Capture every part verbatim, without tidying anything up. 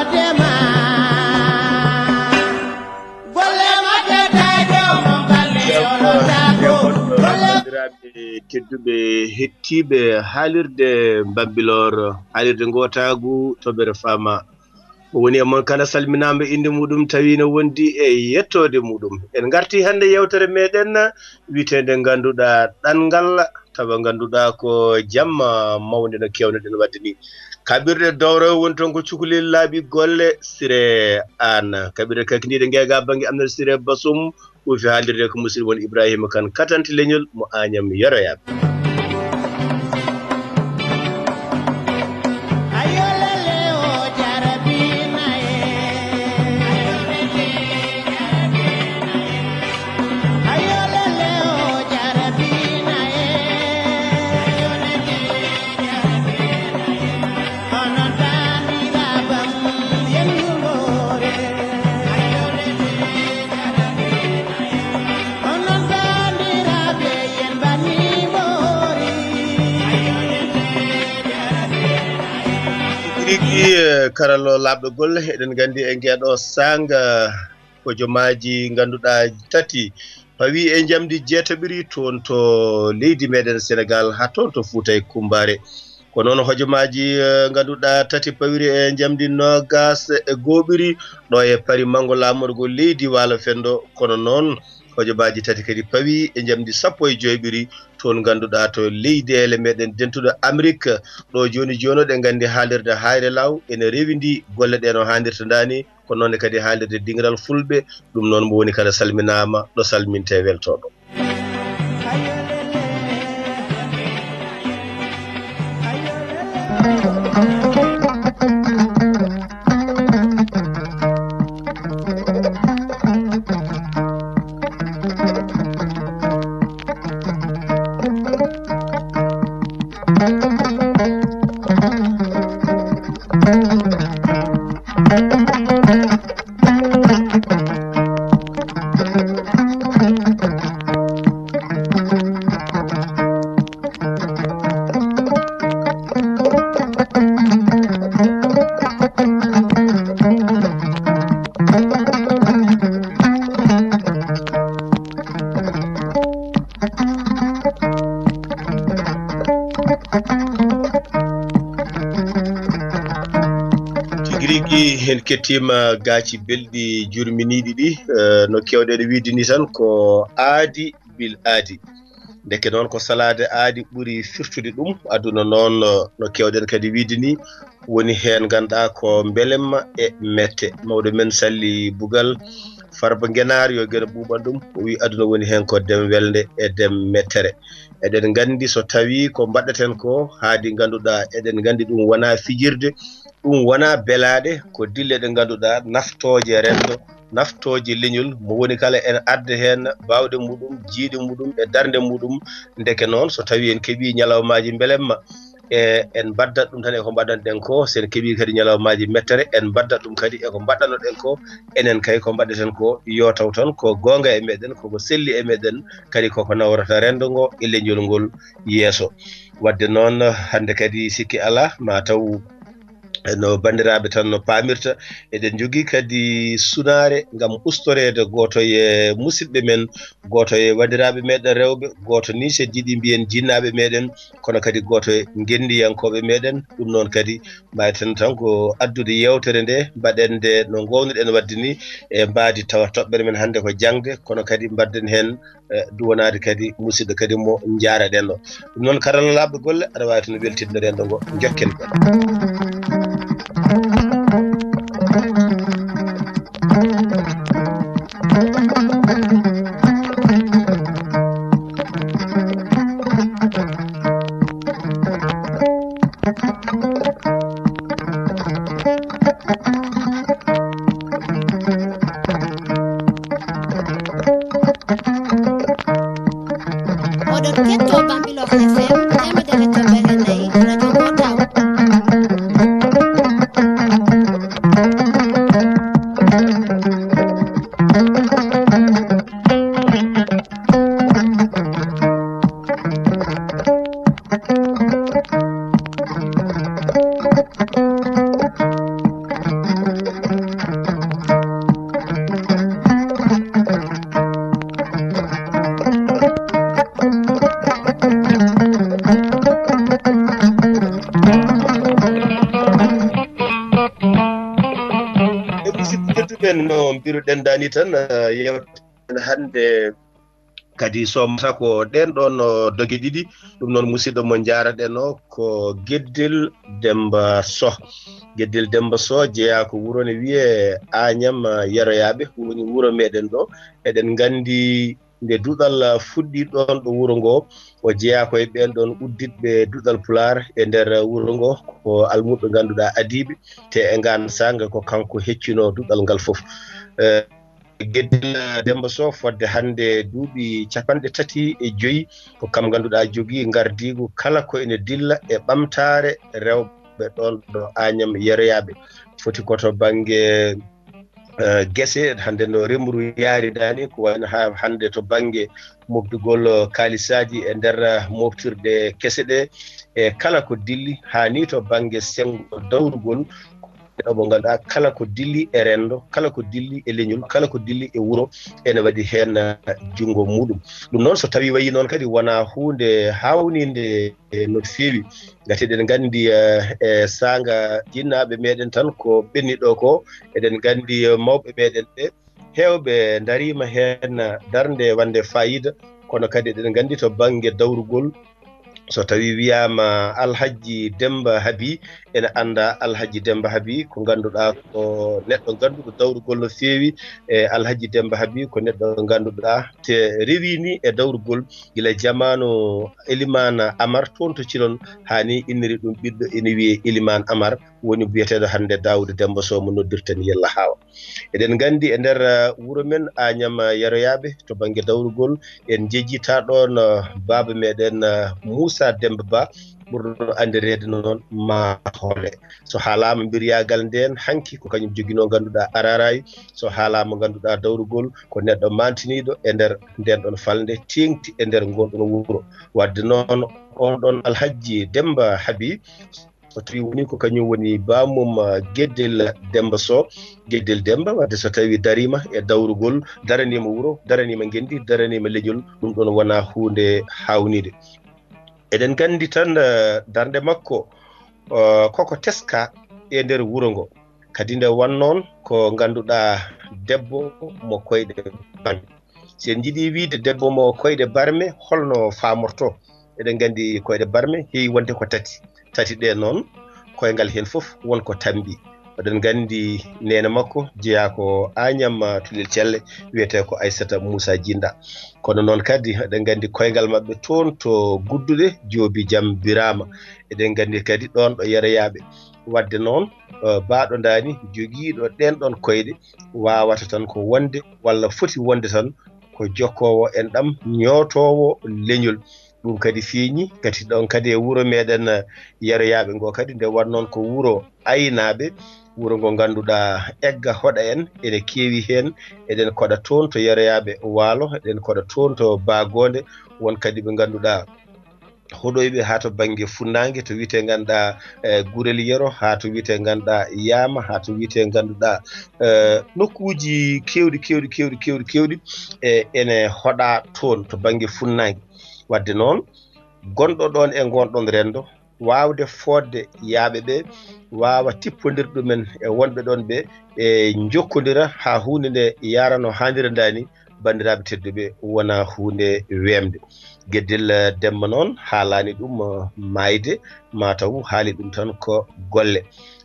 Ndema. Golle maɓɓe taƴo mo balle yolotago. Golle bandiraɓe tedduɓe hettiɓe haalirde Bambilor, haalirde Ngootagu, Toɓɓere Faama. O woni e mon kala salminaama innde muɗum tawi no wondi e yettoode muɗum. En ngarti hannde yewtere meɗen wiyeteende ngannduɗaa ɗanngal, tawa ngannduɗaa ko jamma mawnde no keewnoɗen waɗde ni. Kaɓirɗe dowro woni toon ko cukalel laaɓi golle Siré Aan. Kaɓirɗe kakindiiɗe ngeega bannge amnere Siré Basum, huufi haalirde ko musidɗo mon Ibrahima Kane, katanti leñol mo Añam Yoroyaaɓe. Rigi, eh, karallo laaɓɗo golle, eɗen nganndi e ngeeɗo saanga, hojomaaji ngannduɗaa tati pawi e njamdi jeetaɓiri toon to leydi meɗen Senegal, haa toon to Fuuta e Kumbare. Ko noon hojomaaji, eh, ngannduɗaa tati pawiri e njamdi noogas e gooɓiri ɗo e Pari Manngo laamorgo leydi Waalo Fenndo. Kono noon hojomaaji tati kadi pawi e njamdi sappo e joyɓiri toon ngannduɗaa to leyɗeele meɗen dentuɗo Amrik. Ɗo jooni jooni ɗe nganndi haalirde Hayre Law ene rewindi golle ɗe no haanirta ndaani. Ko noon kadi haalirde Dingiral Fulɓe, ɗum noon mo woni kala salminaama, ɗo salmintee weltooɗo. Tigi rigi, en kettiima gaaci belɗi jurminiiɗi ɗi, eh, no keewɗen wiide ni tan ko aadi bil aadi. Ndeke noon ko salaade aadi ɓuri firtude ɗum. Aduna noon, eh, no keewɗen kadi wiide ni, woni heen ngannduɗaa ko mbelemma e mette. Mawɗo men Salli Bugal Farba Ngenaar, yo geno ɓuuɓan ɗum, o wii aduna woni heen ko dem welnde e dem mettere. Eɗen nganndi so tawii ko mbaɗɗaten ko, haadi ngannduɗaa eɗen nganndi ɗum wonaa fijirde, ɗum wonaa belaaɗe, ko dille ɗe ngannduɗaa naftooje renndo, naftooje leñol, mo woni kala en adda heen baawɗe muɗum, jiyɗe muɗum e darnde muɗum. Ndeke noon so tawii en keɓii ñalawmaaji mbelemma, e en mbaddat ɗum tan e ko mbaɗanɗen ko, so en keɓii kadi ñalawmaaji mettere, en mbaddat ɗum kadi e ko mbaɗɗanoɗen ko. Enen kay ko mbaɗɗeten ko yo taw tan ko goonga e meɗen, koko selli e meɗen, kadi koko nawrata renndo ngo e leñol ngol yeeso. Waɗde noon, hannde kadi sikki alaa, ma taw no banndiraaɓe tan no paamirta, eɗen njogii kadi sunaare ngam ustoreede gooto e musidɓe men, gooto e wanndiraaɓe meɗen rewɓe, gooto ni so jiɗi mbiyen jinnaaɓe meɗen, kono kadi gooto e ngenndiyankooɓe meɗen. Ɗum noon kadi mbayten tan ko addude yeewtere nde, mbaɗen nde no ngoownuɗen waɗde ni, e mbaadi tawa toɓɓere men hannde ko jaŋde, kono kadi mbaɗden heen, eh, duwanaade kadi musidɗo kadi mo njaaraɗen ɗo. Ɗum noon, karalla laaɓɗo golle, aɗa waawi tan weltinde renndo ngo, njokken golle. Oɗon keɗto Bambilor F M, teemedere e toɓɓere nayi, radio Ngootagu. Musidɓe tedduɓe, no mbiruɗen dani tan, eh, yewtere hannde kadi somata ko ɗen ɗon, o, doge ɗiɗi. Ɗum noon, musidɗo mo njaaraɗen o ko Geddel Demba Soh. Geddel Demba Soh jeyaa ko wuro ne wiyee Añam, eh, Yeroyaaɓe, woni wuro meɗen ɗo. Eɗen nganndi nde duɗal, ah, fuɗɗi ɗon ɗo wuro ngo, o jeyaa ko e ɓen ɗon udditɓe duɗal Pulaar e nder wuro ngo, ko almuɓɓe ngannduɗaa adiiɓe, te e ngaan saanga ko kanko heccinoo duɗal ngal fof. Eh, Geddel Demba Soh, fodde hannde duuɓi capanɗe tati e joyi, ko kam ngannduɗaa jogii ngardiigu kala ko ene dilla e ɓamtaare rewɓe ɗon ɗo Añam Yeroyaaɓe. Foti ko to bannge, eh, gese, hannde no remru yaari dani, ko wayno haa hannde to bannge mofdugol, eh, kaalisaaji e nder, eh, moftirɗe kese ɗe, e kala ko dilli, haa ni to bannge senngo dawrugol, ɗo mo ngannduɗaa kala ko dilli e renndo, kala ko dilli e leñol, kala ko dilli e wuro, ene waɗi heen, eh, junngo muɗum. Ɗum noon, so tawii wayii noon kadi, wonaa huunde haawninde e no feewi. Ngati eɗen nganndi, eh, e saanga jinnaaɓe meɗen tan ko ɓenni ɗo ko, eɗen nganndi, eh, mawɓe meɗen ɓe, heewɓe ndariima heen darnde wande faayiida, kono kadi eɗen nganndi to bannge dawrugol, so tawii wiyaama Alhajji Demmba Habi, ene anndaa Alhajji Demmba Habi ko ngannduɗaa ko neɗɗo ngannduɗo dawrugol no feewi, e Alhajji Demmba Habi ko neɗɗo ngannduɗaa te rewii ni e dawrugol gila jamaanu Elimaan Amar toon to Cilon, haa ni inniri ɗum ɓiɗɗo ene wiyee Elimaan Amar, woni biyeteeɗo hannde Daawuda Demmba Soh mo noddirten Yella Haawa. Eɗen nganndi e nder, uh, wuro men Añam, uh, Yeroyaaɓe to bannge dawrugol, en njejjitaa ɗoon, uh, baaba meɗen, uh, Muusa Demmba Ba, ɓurɗo anndireede noon Maa Hoole. So haalaama mbiryaagal ndeen, hanki ko kañum joginoo ngannduɗaa araraay, so haalaama ngannduɗaa dawrugol, ko neɗɗo maantiniiɗo e nder ndeen ɗoon falnde, teeŋti e nder ngoon ɗoon wuro. Waɗde noon, oon ɗoon Alhajji Demmba Habi, so tawii woni ko kañum woni baamum, ah, Geddel Demmba Soh, Geddel Demmba, waɗde so tawii dariima e dawrugol, daraniima wuro, daraniima ngenndi, daraniima leñol, ɗum ɗoon wonaa huunde haawniinde. Eɗen nganndi tan, eh, darnde makko, eh, koko teska e nder wuro ngo. Kadi nde wannoon ko ngannduɗaa debbo mo koyɗe barme. Si en njiɗii wiyde debbo mo koyɗe barme, holno faamorto? Eɗen nganndi koyɗe barme heewi wonde ko tati. Tati ɗe noon, koyngal heen fof won ko tambi. Oɗon nganndi neene makko jeyaa ko Añam, ah, Tulel Celle, wiyetee ko Aysata Muusa Jinda. Kono noon kadi, eɗen nganndi koyngal maɓɓe toon to Gudduɗe, Joobi Jam Biraama. Eɗen nganndi kadi ɗoon ɗo Yeroyaaɓe. Waɗde noon, eh, baaɗo ndaani jogiiɗo ɗeen ɗoon koyɗe waawata tan ko wonde walla foti wonde tan ko jokkoowo enɗam, ñootoowo leñol. Ɗum kadi feeñi kadi ɗoon kadi e wuro meɗen, eh, Yeroyaaɓe ngo kadi, nde wonnoo ko wuro aynaaɓe, wuro ngo ngannduɗaa egga hoɗa en, ene keewi heen, eɗen koɗa toon to Yeroyaaɓe Waalo, eɗen koɗa toon to Baagoonde, won kadi ɓe ngannduɗaa hoɗoyɓe haa to bannge funnaange, to wiyetee ngannduɗaa, eh, Gurel Yero, haa to wiyetee ngannduɗaa Yaama, haa to wiyetee ngannduɗaa, eh, nokkuuji keewɗi, keewɗi, keewɗi, keewɗi, keewɗi, e ene hoɗa toon to bannge funnaange. Waɗde noon, gonɗo ɗoon e ngoon ɗoon renndo, waawde fodde yaaɓe ɓe, waawa tippondirde ɗumen e wonɓe ɗoon ɓe, ɓe njokkondira haa huunde nde yaara no haanirnda ni, banndiraaɓe tedduɓe, wonaa huunde weemde. Geddel, eh, Demba noon haalaani ɗum, eh, maayde, maa taw haali ɗum tan ko golle.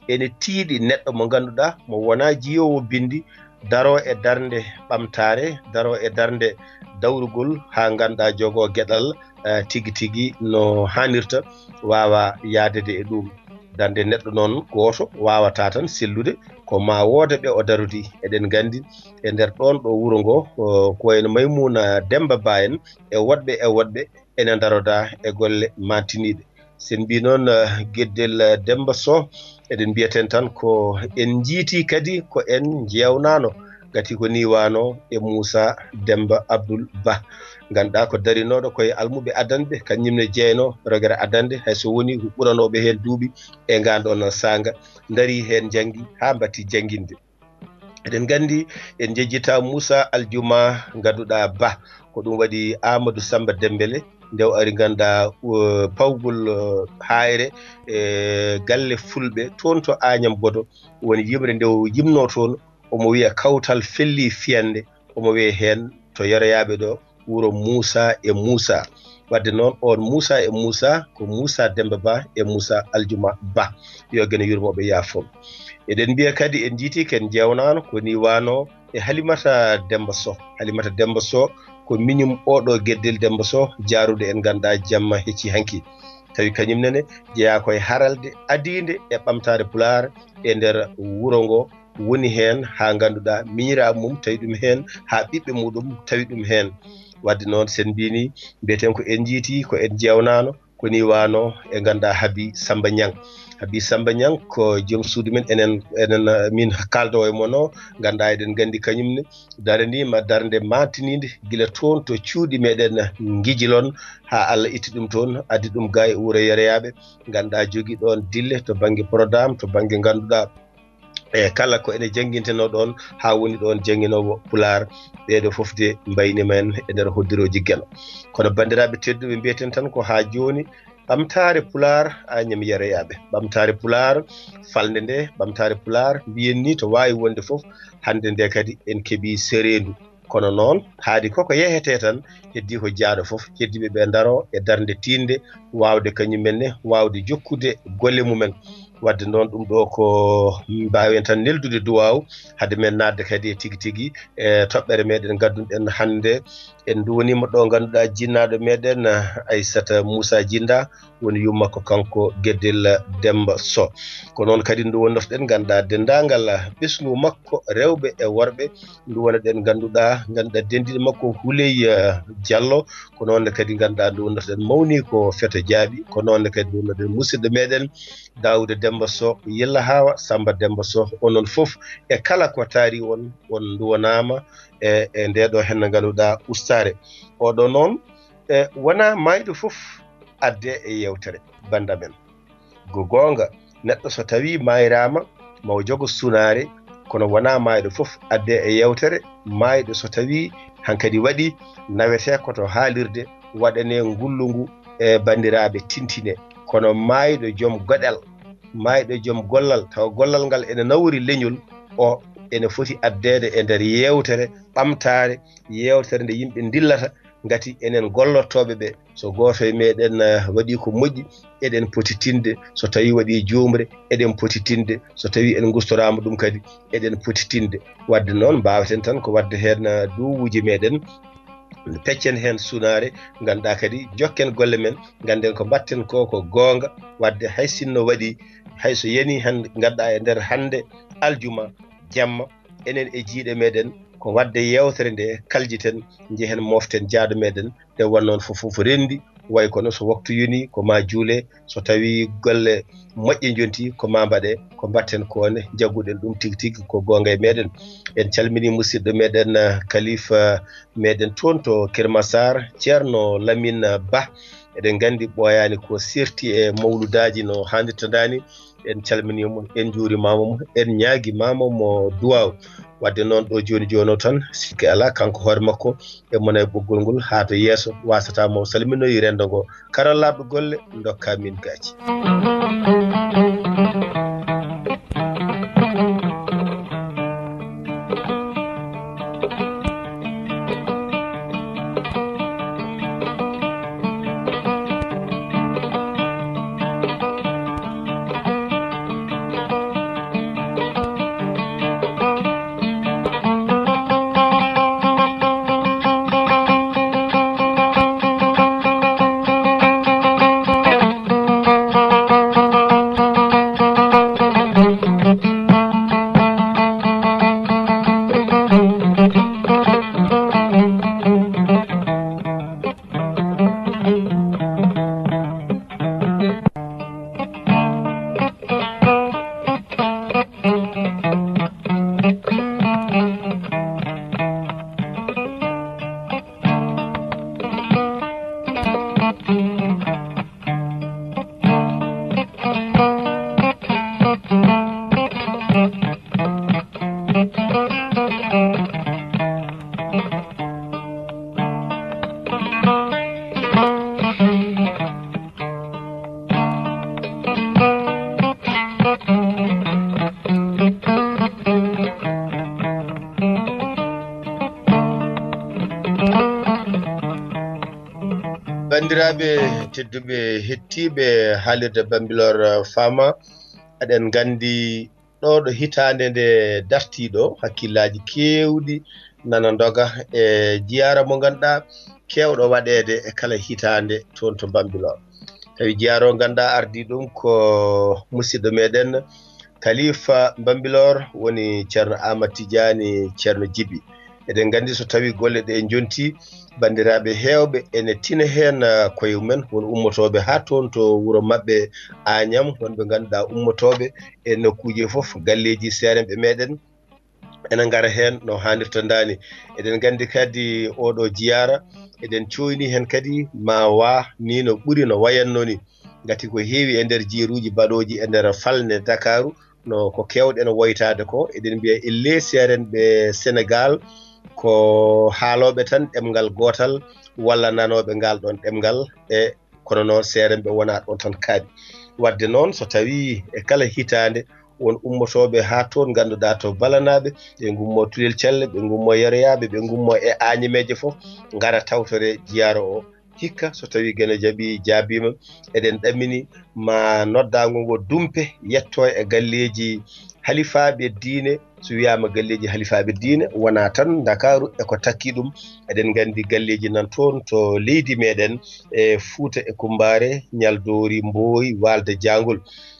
Ene tiiɗi neɗɗo mo ngannduɗaa mo wonaa jiyoowo binndi, daroo e darnde ɓamtaare, daroo e darnde dawrugol haa ngannduɗaa jogoo geɗal, eh, tigi tigi no haanirta, waawa yaadede e ɗum. Darnde neɗɗo noon gooto waawataa tan sellude, ko maa wooda ɓe o darodi. Eɗen nganndi e nder ɗoon ɗo wuro ngo, o, ko wayno Maymuuna Demmba Ba en e woɗɓe e woɗɓe ene ndarodaa e golle maantiniiɗe. So en mbii noon, eh, Geddel, eh, Demmba Soh, eɗen mbiyaten tan ko en njiitii kadi ko en njeewnaano, ngati ko nii waano e Muusa Demmba Abdul Ba. Ngannduɗaa ko darinooɗo ko e almuɓe adanɓe, kañum ne jeynoo rogere adannde, hay so wonii ko ɓuranooɓe heen duuɓi e ngaan ɗoon saanga, ndarii heen njanngi haa mbaɗti jannginde. Eɗen nganndi, en njejjitaa Muusa Aljuma ngannduɗaa Ba, ko ɗum waɗi Amadou Samba Dembele, nde o ari ngannduɗaa, uh, pawgol, uh, haayre, e galle Fulɓe, toon to Añam Bodo, woni yimre nde o yimnoo toon, omo wiya kawtal felli fiyannde, omo wiya heen to Yoroyaaɓe ɗo wuro Muusa e Muusa. Wadde noon, oon Muusa e Muusa ko Muusa Demmba Ba e Muusa Aljuma Ba. Yo geno yurmo ɓe yaafo. Eɗen mbiya kadi, en njiiti ken jeewnaano ko ni waano e Halimata Demmba Soh. Halimata Demmba Soh ko miñum oɗo Geddel Demmba Soh jaarude en ngannduɗaa jamma hecci hanki. Tawi kañum nene jeyaa ko e haralde adiinde e ɓamtaare Pulaar e nder wuro ngo, woni heen haa ngannduɗaa miñiraaɓe mum tawi ɗum heen, haa ɓiɓɓe muɗum tawi ɗum heen. Wadde noon, sen mbini, mbiyeten ko en njiiti, ko en jeewnaano, ko ni waano e ngannduɗaa Habi Samba Ñang. Habi Samba Ñang ko joom suudu men, enen, enen, eh, min kaaldo e mon o, ngannduɗaa eɗen nganndi kañum ne daraniima darnde maantiniinde gila toon to cuuɗi meɗen Ngijilon, haa Allah itti ɗum toon, addi ɗum gaa e wuro Yoroyaaɓe, ngannduɗaa jogii ɗoon dille to bannge programme, to bannge ngannduɗaa e kala ko ene janngintenoo ɗoon, haa woni ɗoon jannginoowo Pulaar, ɓeeɗo fof de mbayni men e nder hoddirooji Geno. Kono banndiraaɓe tedduɓe, mbiyeten tan ko haa jooni, ɓamtaare Pulaar, Añam Yoroyaaɓe. Ɓamtaare Pulaar, falnde nde, ɓamtaare Pulaar, mbiyen ni to waawi wonde fof, hannde nde kadi en keɓii sereendu. Kono noon, haadi koko yehetee tan, heddii ko jaaɗo fof, heddiiɓe ɓe ndaroo e darnde tiiɗnde, waawde kañum en ne, waawde jokkude golle mumen. Wadde noon, ɗum ɗo ko mbaawen tan neldude duwaaw, hade men naatde kadi e tigi tigi e toɓɓere meɗen ngadduɗen hannde. En nduwaniima ɗo ngannduɗaa jinnaaɗo meɗen, Aissata Moussa Jinda, woni yumma ko kanko Geddel Demba Soh. Ko noon kadi nduwanortoɗen ngannduɗaa denndaangal ɓesngu makko rewɓe e worɓe, nduwanoɗen ngannduɗaa, ngannduɗaa denndiiɗo makko Huley, eh, Diallo, ko noon ne kadi ngannduɗaa nduwanortoɗen mawni ko Feto Jaaɓi, ko noon ne kadi nduwanoɗen musidɗo meɗen Daawuda Demba Soh, Yella Haawa, Samba Demba Soh, onon fof e kala ko taari on, on nduwanaama e, e nde ɗo heen ngannduɗaa ustaare. Oɗo noon, e, wonaa maayɗo fof adde e yeewtere, bannda men. Ko goonga, neɗɗo so tawii maayraama, ma o jogo sunaare, kono wonaa maayɗo fof adde e yeewtere. Maayɗo so tawii hankadi waɗi, nawetee ko to haalirde, waɗanee ngullu ngu e banndiraaɓe tintine. Kono maayɗo joom goɗal, maayɗo joom gollal, tawa gollal ngal ene nawori leñol, o ene foti addeede e nder yeewtere ɓamtaare, yeewtere nde yimɓe ndillata, ngati enen gollotooɓe ɓe, so gooto e meɗen, eh, waɗii ko moƴƴi, eɗen poti tinde, so tawii waɗii juumre, eɗen poti tinde, so tawii en ngustoraama ɗum kadi, eɗen poti tinde. Wadde noon, mbaaweten tan ko waɗde heen, eh, duwawuuji meɗen, peccen heen sunaare, ngannduɗaa kadi, jokken golle men, ngannden ko mbaɗten ko, ko goonga. Wadde hay sinno waɗii, hay so yanii heen, ngaddaa e nder hannde aljuma, jamma, enen e jiiɗe meɗen, ko waɗde yeewtere nde kaljiten, njehen mooften jaaɗo meɗen, nde won noon fof, fof renndi, way kono so waktu yoni, ko ma juule, so tawi golle moƴƴe njonti, ko ma mbaɗe, ko mbaɗten ko ne, jagguɗen ɗum tigi tigi, ko goonga e meɗen. En calmini musidɗo meɗen, eh, Kalifa meɗen toon to Kermasar, Ceerno Lamine Ba. Eɗen nganndi ɓooyaani ko serti e mawludaaji no haandirta ndaani. En calminiima mo, en njuurimaama mo, en ñaagimaama mo duwaaw. Wadde noon ɗo jooni jooni o tan, sikke alaa, kanko hoore makko e mona e ɓoggol ngol haa to yeeso, wasata mo salminoyi renndo ngo. Karallaaɓe golle, ndokka min gaaci. Bandiraaɓe tedduɓe, hettiiɓe haalirde Bambilor Fama, eɗen nganndi ɗo ɗo hitaande nde dartiiɗo, hakkillaaji keewɗi nana ndoga e jiyaara mo ngannduɗaa keewɗo waɗeede e kala hitaande toon to Bambilor. Tawi jiyaara o ngannduɗaa ardii ɗum ko musidɗo meɗen Kalifa Bambilor, woni Ceerno Aamadu Tijaani Ceerno Jibi. Eɗen nganndi so tawii golle ɗe njontii, banndiraaɓe heewɓe ene tina heen, ah, koye mumen, won ummotooɓe haa toon to wuro maɓɓe Aañam, wonɓe ngannduɗaa ummotooɓe e nokkuuji fof, galleeji seeremɓe meɗen ene ngara heen no haanirta ndaani. Eɗen nganndi kadi oɗo jiyaara, eɗen cooyni heen kadi ma wa ni no ɓuri no wayatno ni. Ngati ko heewi e nder jeeruuji baɗooji e nder falnde Ndakaaru, no ko keewɗen woytaade ko, eɗen mbiya ellee seerenɓe Senegaal ko haalooɓe tan ɗemngal gootal walla nanooɓe ngal ɗoon ɗemngal, e kono noon seerenɓe wonaa ɗoon tan kaaɗi. Waɗde noon, so tawii e kala hitaande won ummotooɓe haa toon ngannduɗaa to Balanaaɓe, ɓe ngummoo Tulel Calle, ɓe ngummoo Yeroyaaɓe, ɓe ngummoo e Aañameeje fof, ngara tawtore jiyaara o. Hikka, so tawii Geno jaɓii, jaabiima, eɗen ɗamini ma noddaango ngo dumpe yetto e galleeji halifaaɓe diine. So wiyaama galleeji halifaaɓe diine, wonaa tan Ndakaaru e ko takki ɗum. Eɗen nganndi galleeji nan toon to leydi meɗen, e Fuuta e Kummbaare, Ñaldoori, Mbooy, Waalde, Jaangol.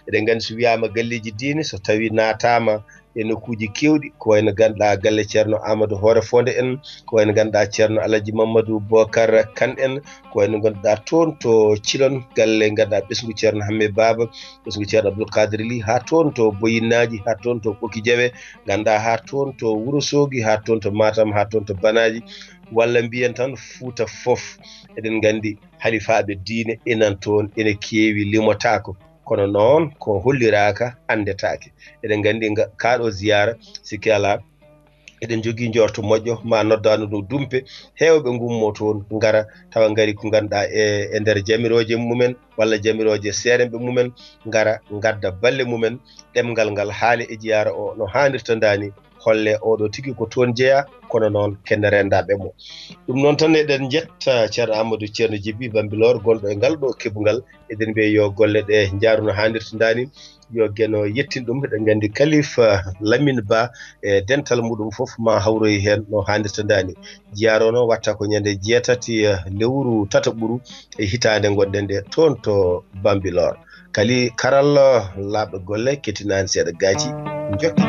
Eɗen nganndi so wiyaama galleeji diine, so tawii naataama e nokkuuji keewɗi, ko wayno ngannduɗaa galle Ceerno Amadou Hoore Fonde en, ko wayno ngannduɗaa Ceerno Alhaji Mamadou Bokar Kan en, ko wayno ngannduɗaa toon to Cilon, galle ngannduɗaa ɓesngu Ceerno Hamme Baaba, ɓesngu Ceerno Abdoul Kadir Ly, haa toon to Boyinnaaji, haa toon to Ɓoki Jawe, ngannduɗaa haa toon to Wuro Soogi, haa toon to Matam, haa toon to Banaaji, walla mbiyen tan Fuuta fof. Eɗen nganndi halifaaɓe diine inan toon ene keewi, limotaako. Kono noon, ko holliraaka anndetaake. Eɗen nganndi nga-, kaa ɗo ziyaara, sikke alaa, eɗen njogii njoorto moƴƴo, ma noddaano ɗo dumpe, heewɓe ngummoo toon, ngara, tawa ngari ko ngannduɗaa e, e nder jamirooje mumen, walla jamirooje seeremɓe mumen, ngara, ngadda balle mumen, ɗemngal ngal haale e jiyaara o no haanirta ndaani, holle oɗo tigi ko toon jeyaa, kono noon ken renndaaɓe mo. Ɗum noon tan eɗen njetta Ceerno Amadou Ceerno Jibi Bambilor, gonɗo e ngal ɗo keɓungal. Eɗen mbiya yo golle ɗe njaaru no haanirta ndaani, yo Geno yettin ɗum. Eɗen nganndi Kalifa Lamine Ba e dental muɗum fof ma hawroyi heen no haanirta ndaani. Jiyaara o noon watta ko ñande jeetati, eh, lewru tataɓuru e hitaande ngonɗen nde toon to Bambilor. Kadi karalla laaɓɗo golle, kettinaani seeɗa gaaci. Njokke.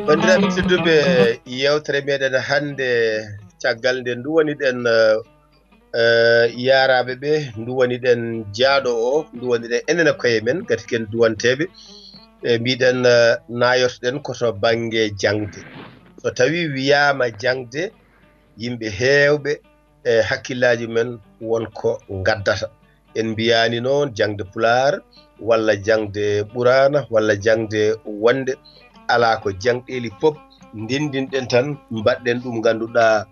Banndiraaɓe tedduɓe, yewtere meɗen hannde, caggal nde nduwaniɗen, eh, eh, yaaraaɓe ɓe, nduwaniɗen jaaɗo o, nduwaniɗen enen e koye men, gati ken duwanteeɓe, e mbiɗen, eh, naayortoɗen ko to bannge jaŋde. So tawii wiyaama jaŋde, yimɓe heewɓe e hakkillaaji men won ko ngaddata. En mbiyaani noon jaŋde Pulaar, walla jaŋde Ɓuraana, walla jaŋde wonde, alaa ko jaŋɗeeli pop ndendinɗen tan, mbaɗɗen ɗum ngannduɗaa,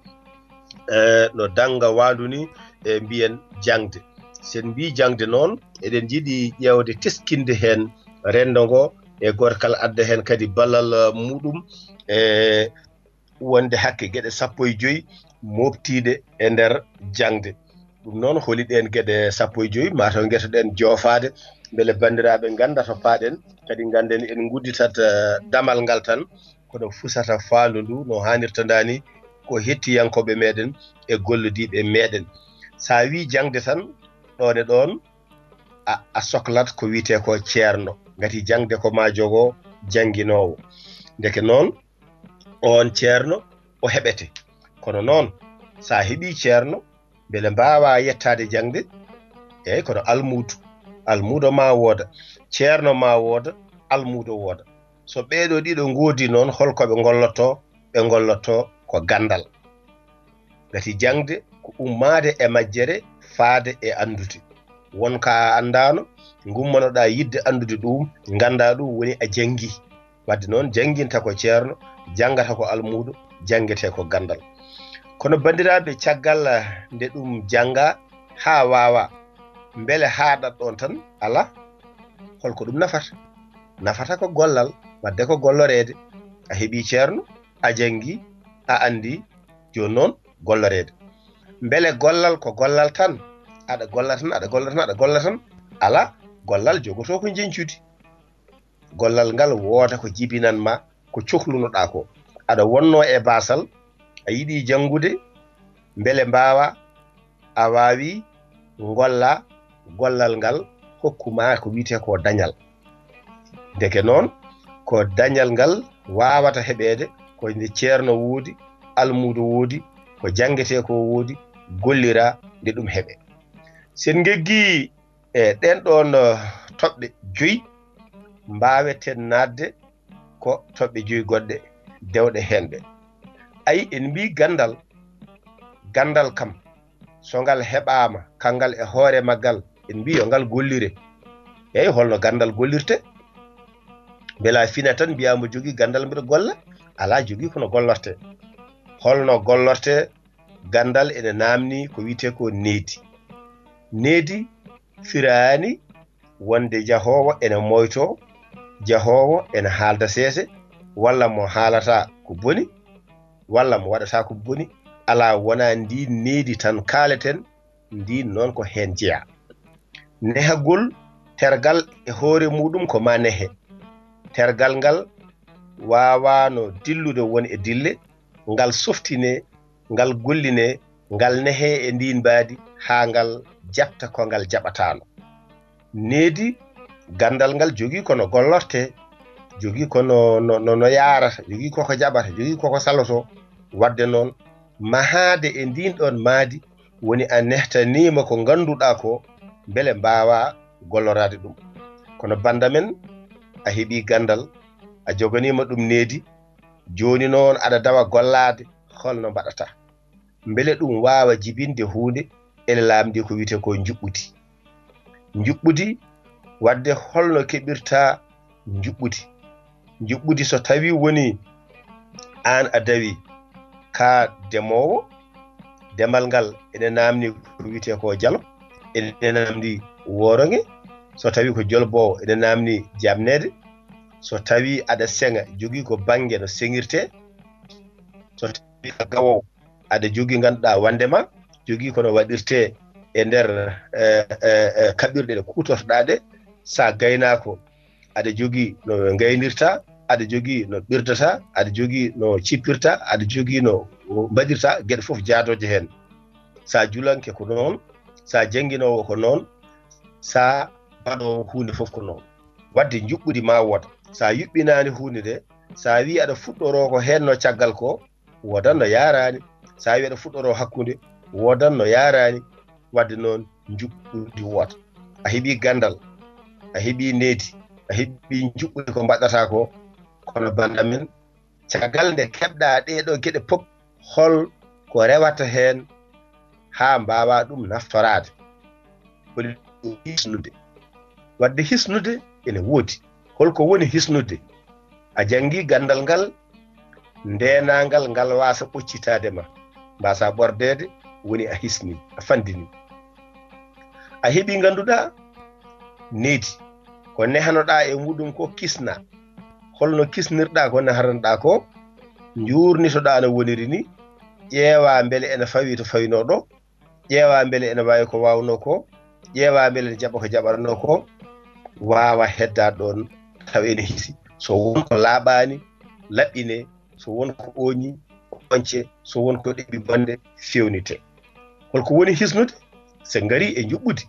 eh, no dannga waandu ni, e mbiyen jaŋde. So en mbii jaŋde noon, eɗen njiɗi ƴeewde teskinde heen renndo ngo, e gooto kala adda heen kadi ballal, eh, muɗum, e wonde hakke geɗe sappo e joy mooɓtiiɗe e nder jaŋde. Ɗum noon, holi ɗeen geɗe sappo e joy, maa taw ngetoɗen joofaade, mbele banndiraaɓe ngannda to paaɗen, kadi ngannden en ngudditat, eh, damal ngal tan, kono fusata faandu ndu no haanirta ndaani, ko hettiyankooɓe meɗen e gollodiiɓe meɗen. So a wii jaŋde tan, ɗoon e ɗoon, a, a soklat ko wiyetee ko ceerno. Ngati jaŋde ko maa jogoo, jannginoowo. Ndeke noon, oon ceerno o heɓete. Kono noon, so a heɓii ceerno, mbele mbaawaa yettaade jaŋde? Eey, kono almuudo, almuudo maa wooda, ceerno maa wooda, almuudo wooda. So ɓeeɗo ɗiɗo ngoodi noon, hol ko ɓe ngollotoo? Ɓe ngollotoo ko ganndal. Ngati jaŋde ko ummaade e majjere, faade e anndude. Won ko a anndaano, ngummanoɗaa yiɗde anndude ɗum, nganndaa ɗum, woni a janngii. Wadde noon, jannginta ko ceerno, janngata ko almuudo, janngete ko ganndal. Kono banndiraaɓe, caggal nde ɗum janngaa haa waawaa, mbele haaɗat ɗoon tan? Alaa. Hol ko ɗum nafata? Nafata ko gollal, wadde ko golloreede. A heɓii ceerno, a janngii, a anndii, jooni noon golloreede. Mbele gollal ko gollal tan? Aɗa golla tan, aɗa golla tan, aɗa golla tan? Alaa, gollal jogotoo ko njeñcudi. Gollal ngal wooda ko jibinan ma, ko coklunoɗaa ko. Aɗa wonnoo e baasal, a yiɗii janngude, mbele mbaawaa, a waawii, ngollaa, gollal ngal hokku ma ko wiyetee ko dañal. Ndeke noon, ko dañal ngal waawata heɓeede, ko nde ceerno woodi, almuudo woodi, ko janngetee ko woodi, golliraa nde ɗum heɓe. So en ngeggii e ɗeen ɗoon, eh, toɓɓe joyi, mbaaweten naatde ko toɓɓe joyi goɗɗe dewɗe heen ɗe. Ayi, en mbii ganndal, ganndal kam, so ngal heɓaama, kanngal e hoore maggal, en mbii yo ngal gollire. Eey, holno ganndal gollirte? Mbela fina tan mbiyaa mbo jogii ganndal mbiɗo golla? Alaa, jogii kono gollorte. Holno gollorte? Ganndal ene naamni ko wiyetee ko needi. Needi firaani wonde jahoowo ene moytoo, jahoowo ene haalda seese, walla mo haalata ko boni, walla mo waɗata ko boni. Alaa, wonaa ndiin needi tan kaaleten, ndiin noon ko heen jeyaa. Nehagol tergal e hoore muuɗum ko maa nehe. Tergal ngal waawaano dillude won e dille, ngal softinee, ngal gollinee, ngal nehee e ndiin mbaadi haa ngal jaɓta ko ngal jaɓataano. Needi, ganndal ngal jogii ko no gollortee, jogii ko no, no, no, no yaarata, jogii ko ko jaɓata, jogii ko ko salotoo. Wadde noon, mahaade e ndiin ɗoon maadi woni a nehtaniima ko ngannduɗaa ko, mbele mbaawaa golloraade ɗum. Kono bannda men, a heɓii ganndal, a joganiima ɗum needi, jooni noon aɗa dawa gollaade, holno mbaɗataa? Mbele ɗum waawa jibinde huunde ene laamndii ko wiyetee ko njuɓɓudi. Njuɓɓudi, wadde holno keɓirtaa njuɓɓudi? Njuɓɓudi, so tawii woni aan a dawi ka demoowo, demal ngal ene naamndii ko wiyetee ko jalo, ene naamndii wooronge. So tawii ko jolboowo, ene naamndii jaabneede. So tawii aɗa seŋa, jogii ko bannge no seŋirtee. So tawii a gawoowo, aɗa jogii ngannduɗaa wonde ma, jogii ko no waɗirtee e nder, eh, eh, eh, kaɓirɗe ɗe kuutortoɗaa ɗe. So a gaynaako, aɗa jogii no ngaynirtaa, aɗa jogii no ɓirdataa, aɗa jogii no cippirtaa, aɗa jogii no mbaɗirtaa, geɗe fof jaadooje heen. So a julanke ko noon, so a jannginoowo ko noon, so a mbaɗoowo huunde fof ko noon. Wadde njuɓɓudi maa wood. So a yuɓɓinaani huunde nde, so a wii aɗa fuɗɗoroo ko heen no caggal ko, woodan no yaaraani. So a wii aɗa fuɗɗoroo hakkunde, woodan no yaaraani. Wadde noon, njuɓɓudi wood. A heɓii ganndal, a heɓii needi, a heɓii njuɓɓudi ko mbaɗɗataa ko, kono bannda men, caggal nde keɓɗaa ɗee ɗoo geɗe pop, hol ko rewata heen haa mbaawaa ɗum naftoraade? Woni ɗum hisnude. Wadde hisnude ene woodi. Hol ko woni hisnude? A janngii ganndal ngal, ndeenangal ngal waasa ɓoccitaade ma, mbaasa ɓordeede, woni a hisni, a fandini. A heɓii ngannduɗaa needi, ko nehanoɗaa e muɗum ko kisna. Holno kisnirɗaa ko nehanoɗaa ko? Njuurnitoɗaa no woniri ni, ƴeewaa mbele ene fawii to fawinoo ɗo, ƴeewaa mbele ene waawi ko waawnoo ko, ƴeewaa mbele ene jaɓa ko jaɓatnoo ko, waawa heddaade ɗoon tawa ene hisi. So won ko laaɓaani, laɓɓinee, so won ko ooñii, ooñce, so won ko ɗeɓi bonde, feewnitee. Hol ko woni hisnude? So en ngarii e njuɓɓudi,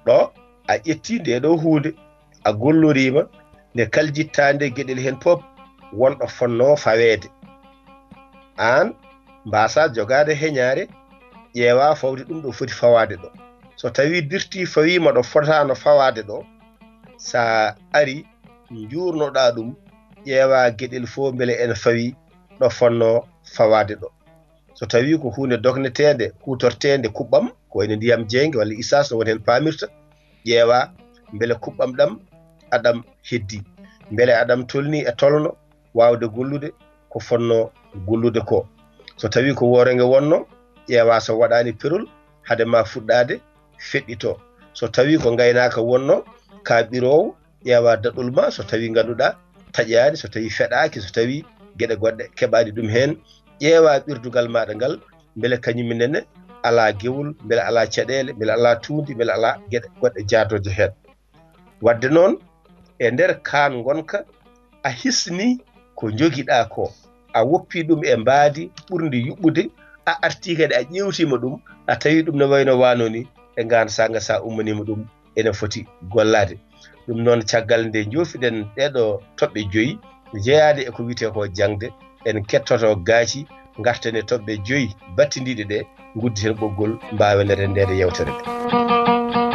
ɗo a ƴettii ndee ɗoo huunde, a golloriima nde, kaljittaa nde geɗel heen pop, wonɗo fonnoo faweede. Aan mbaasaa jogaade heñaare, ƴeewaa fawde ɗum ɗo foti fawaade ɗo. So tawii dirtii fawiima ɗo fotaano fawaade ɗo, so a arii njuurno-ɗaa ɗum, ƴeewaa geɗel fof mbele ene fawii ɗo fotnoo fawaade ɗo. So tawii ko huunde dogneteende, huutorteende kuɓɓam, ko wayno ndiyam jeynge walla isaas no woni heen paamirta, ƴeewaa mbele kuɓɓam ɗam aɗam heddii, mbele aɗam tolnii e tolno waawde gollude ko fotnoo gollude ko. So tawii ko woorange wonnoo, ƴeewaa so waɗaani perol hade maa fuɗɗaade, feɗɗitoo. So tawii ko ngaynaaka wonnoo, kaa ɓiroowo, ƴeewaa daɗol maa so tawii ngannduɗaa taƴaani, so tawii feɗaaki, so tawii geɗe goɗɗe keɓaani ɗum heen, ƴeewaa ɓirdugal maaɗa ngal, mbele kañum nene alaa gewol, mbele alaa caɗeele, mbele alaa tuundi, mbele alaa geɗe goɗɗe jaadooje heen. Waɗde noon, e nder kaan ngonka, a hisnii ko njogiɗaa ko, a woppii ɗum e mbaadi ɓurndi yuɓɓude, a artii kadi a ƴeewtiima ɗum, a tawii ɗum no wayno waano ni, e ngaan saanga so a ummaniima ɗum, ene foti gollaade. Ɗum noon, caggal nde njoofiɗen ɗeeɗoo toɓɓe joyi, jeyaade e ko wiyetee ko jaŋde, en kettoto gaaci, ngarten e toɓɓe joyi battindiiɗe ɗe, ngudditen ɓoggol, mbaawen renndeede yeewtere nde.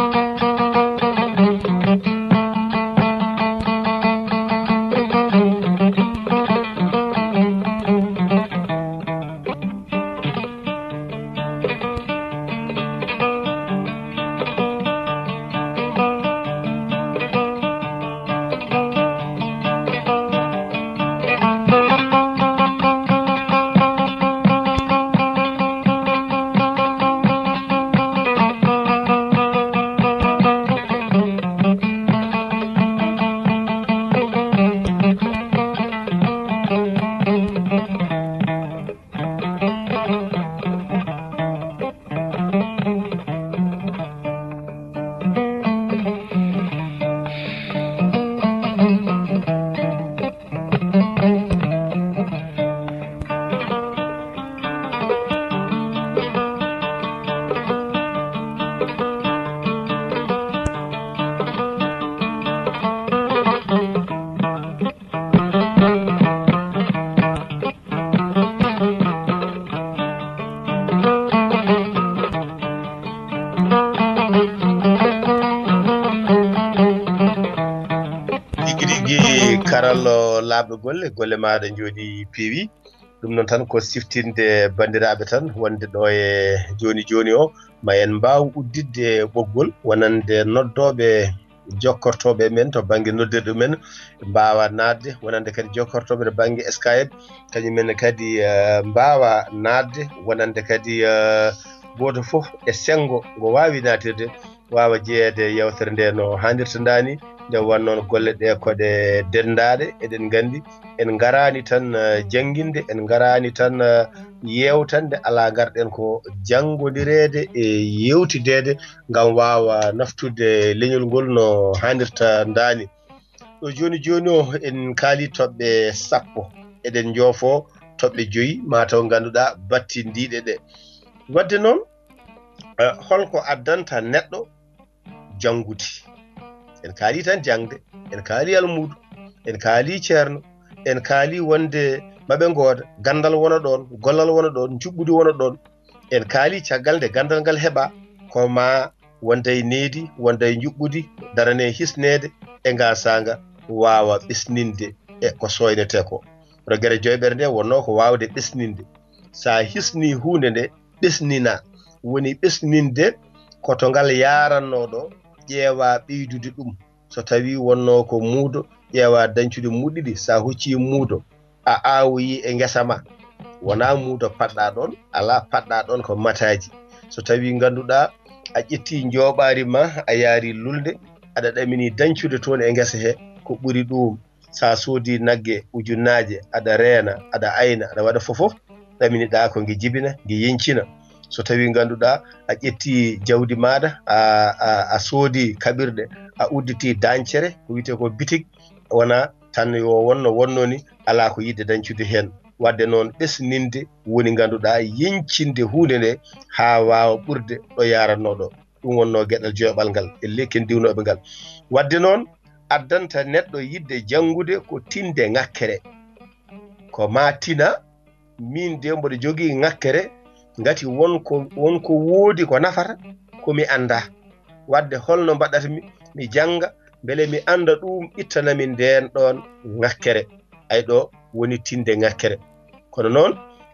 Tigi rigi, karallo laaɓɗo golle, golle maaɗa njooɗi peewi. Ɗum noon tan ko siftinde banndiraaɓe tan wonde ɗo e jooni jooni o, ma en mbaaw udditde ɓoggol wonande noddooɓe jokkortooɓe men to bannge noddirɗe men, mbaawa naatde, wonande kadi jokkortooɓe to bannge Skype, kañum en kadi, eh, mbaawa naatde, wonande kadi, eh, gooto fof e senngo ngo waawi naatirde, waawa jeyeede e yeewtere nde no haanirta ndaa ni. Nde wonnoo noon golle ɗe ko ɗe denndaaɗe, eɗen nganndi en ngaraani tan, eh, jannginde, en ngaraani tan, eh, yeewtande, alaa ngarɗen ko janngondireede e yeewtideede ngam waawa naftude leñol ngol no haanirta ndaa ni. Ɗo jooni jooni o, en kaali toɓɓe sappo, eɗen njoofo toɓɓe joyi, maa taw ngannduɗaa battindiiɗe ɗe. Waɗde noon, eh, holko addanta neɗɗo janngude? En kaali tan jaŋde, en kaali almuudo, en kaali ceerno, en kaali wonde maɓe ngooda, ganndal wona ɗoon, gollal wona ɗoon, njuɓɓudi wona ɗoon. En kaali caggal nde ganndal ngal heɓa, ko ma wonde e needi, wonde e njuɓɓudi, darane hisneede e ngaa saanga, waawa ɓesninde e ko sooynetee ko. Rogere joyɓere nde wonnoo ko waawde ɓesninde. So a hisnii huunde nde, ɓesnina. Woni ɓesninde ko to ngal yaarannoo ɗo, ƴeewa ɓeydude ɗum. So tawii wonnoo ko muudo, ƴeewa dañcude muudo ɗiɗi. So a huccii muudo, a aawoyii e ngesa ma, wonaa muudo paɗɗaa ɗoon, alaa, paɗɗaa ɗoon ko mataaji. So tawii ngannduɗaa a ƴettii njooɓaari ma, a yaari lulnde, aɗa ɗaminii dañcude toon e ngesa he ko ɓuri ɗuum. So a soodii nagge ujunnaaje, aɗa reena, aɗa ayna, aɗa waɗa fof fof, ɗaminiɗaa ko nge jibina, nge yeñcina. So tawii ngannduɗaa a ƴettii jawdi maaɗa, a, a, a soodii kaɓirɗe, a udditii dañcere, ko wiyetee ko bitig, wonaa tan yo won no wonnoo ni, alaa ko yiɗde dañcude heen. Waɗde noon, ɓesninde woni ngannduɗaa yeñcinde huunde nde haa waawa ɓurde ɗo yaarannoo ɗo. Ɗum wonnoo geɗal joyɓal ngal, e lekken diwnooɓe ngal. Waɗde noon, addanta neɗɗo yiɗde janngude ko tinde ŋakkere. ko maa tina, miin de mboɗo jogii ŋakkere, ngati won ko, won ko woodi ko nafata, ko mi anndaa. Waɗde holno mbaɗata mi, mi jannga, mbele mi annda ɗum ittana mi ndeen ɗoon ŋakkere. Ay ɗo woni tinde ŋakkere. Kono noon,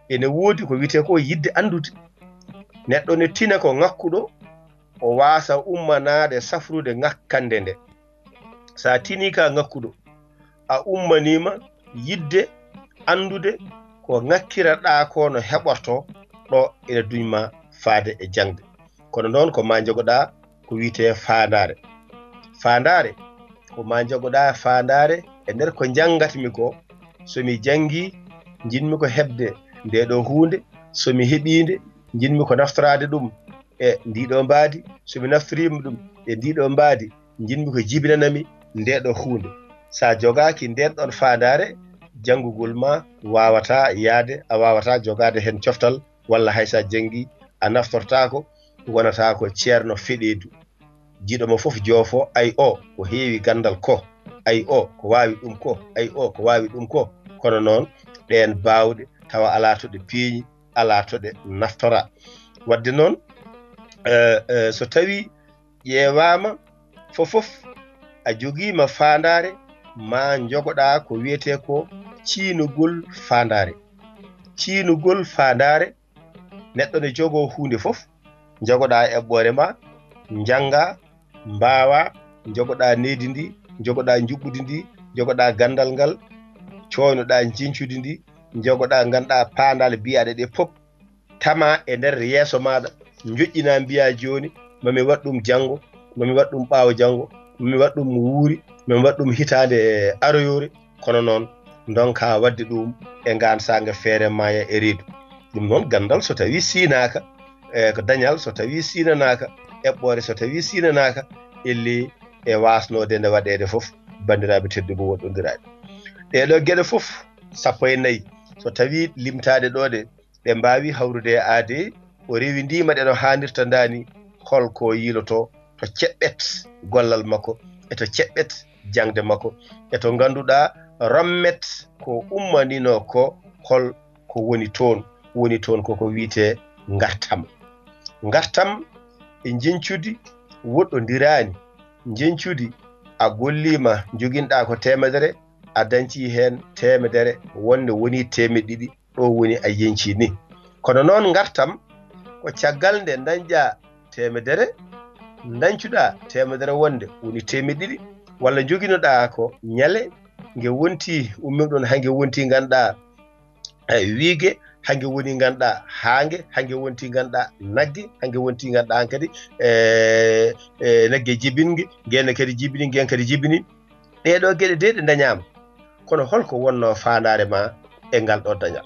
ene woodi ko wiyetee ko yiɗde anndude. Neɗɗo ne tina ko ŋakkuɗo, o waasa ummanaade safrude ŋakkande nde. So a tinii ka ŋakkuɗo, a ummaniima yiɗde anndude ko ŋakkiraɗaa ko no heɓortoo ɗo ene duñ ma faade e jaŋde. Kono noon ko maa njogoɗaa ko wiyetee faandaare. Faandaare, ko maa njogoɗaa faandaare e nder ko njanngatmi ko. So mi janngii, njiɗmi ko heɓde ndee ɗoo huunde. So mi heɓii nde, njiɗmi ko naftoraade ɗum e ndii ɗoo mbaadi. So mi naftoriima ɗum e ndii ɗoo mbaadi, njiɗmi ko jibinana mi ndee ɗoo huunde. So a jogaaki ndeen ɗoon faandaare, janngugol maa waawataa yahde, a waawataa jogaade heen coftal, walla hay so a janngii, a naftortaako, wonata ko ceerno feɗeedu. Jiɗo mo fof joofo, ay o ko heewi ganndal ko, ay o ko waawi ɗum ko, ay o ko waawi ɗum ko. Kono noon, ɗeen baawɗe tawa alaa to ɗe peeñi, alaa to ɗe naftora. Waɗde noon, eh, eh, so tawii ƴeewaama fof fof, a jogiima faandaare, maa njogoɗaa ko wiyetee ko ciynugol faandaare. Ciynugol faandaare, neɗɗo ne jogoo huunde fof, njogoɗaa eɓɓoore ma, njanngaa, mbaawaa, njogoɗaa nehdi ndi, njogoɗaa njuɓɓudi ndi, njogoɗaa ganndal ngal, cooynoɗaa njeñcudi ndi, njogoɗaa ngannduɗaa paandaale biyaaɗe ɗe pop, tama e nder yeeso maaɗa, njoƴƴinaa mbiyaa jooni, mami waɗ ɗum janngo, mami waɗ ɗum ɓaawo janngo, mami waɗ ɗum wuuri, mami waɗ ɗum hitaande aroyoore. Kono noon, ndonkaa waɗde ɗum e ngaan saanga feere maaya e reedu. Ɗum noon, ganndal so tawii siynaaka, e ko dañal so tawii siynanaaka, eɓɓoore so tawii siynanaaka, ellee e waasnoode nde waɗeede fof, banndiraaɓe tedduɓe woɗɗondiraaɓe. Ɗee ɗoo geɗe fof, sappo e nayi, so tawii limtaade ɗoo ɗe, ɗe mbaawi hawrude e aadee, o rewindiima ɗe no haanirta ndaani, hol ko yiilotoo to ceɓɓet gollal makko, e to ceɓɓet jaŋde makko, e to ngannduɗaa rommet ko ummaninoo ko, hol ko woni toon, woni toon koko wiyetee ngartam. Ngartam e njeñcudi woɗɗondiraani, njeñcudi a golliima, njoginɗaa ko teemedere, a dañcii heen teemedere, wonde wonii teemeɗɗe ɗiɗi, ɗo woni a yeñcii ni. Kono noon ngartam ko caggal nde dañƴaa teemedere, dañcuɗaa teemedere wonde woni teemeɗɗe ɗiɗi, walla njoginoɗaa ko ñale, nge wonti, ummiɗon haa nge wonti ngannduɗaa, eh, wiige, haa nge woni ngannduɗaa haange, haa nge wonti ngannduɗaa nagge, haa nge wonti ngannduɗaa hankadi, eh, eh, nagge jibinge, ngeen kadi jibini, ngeen kadi jibini. Ɗee ɗoo geɗe de ɗe dañaama. Kono holko wonnoo faandaare ma e ngal ɗoo dañal?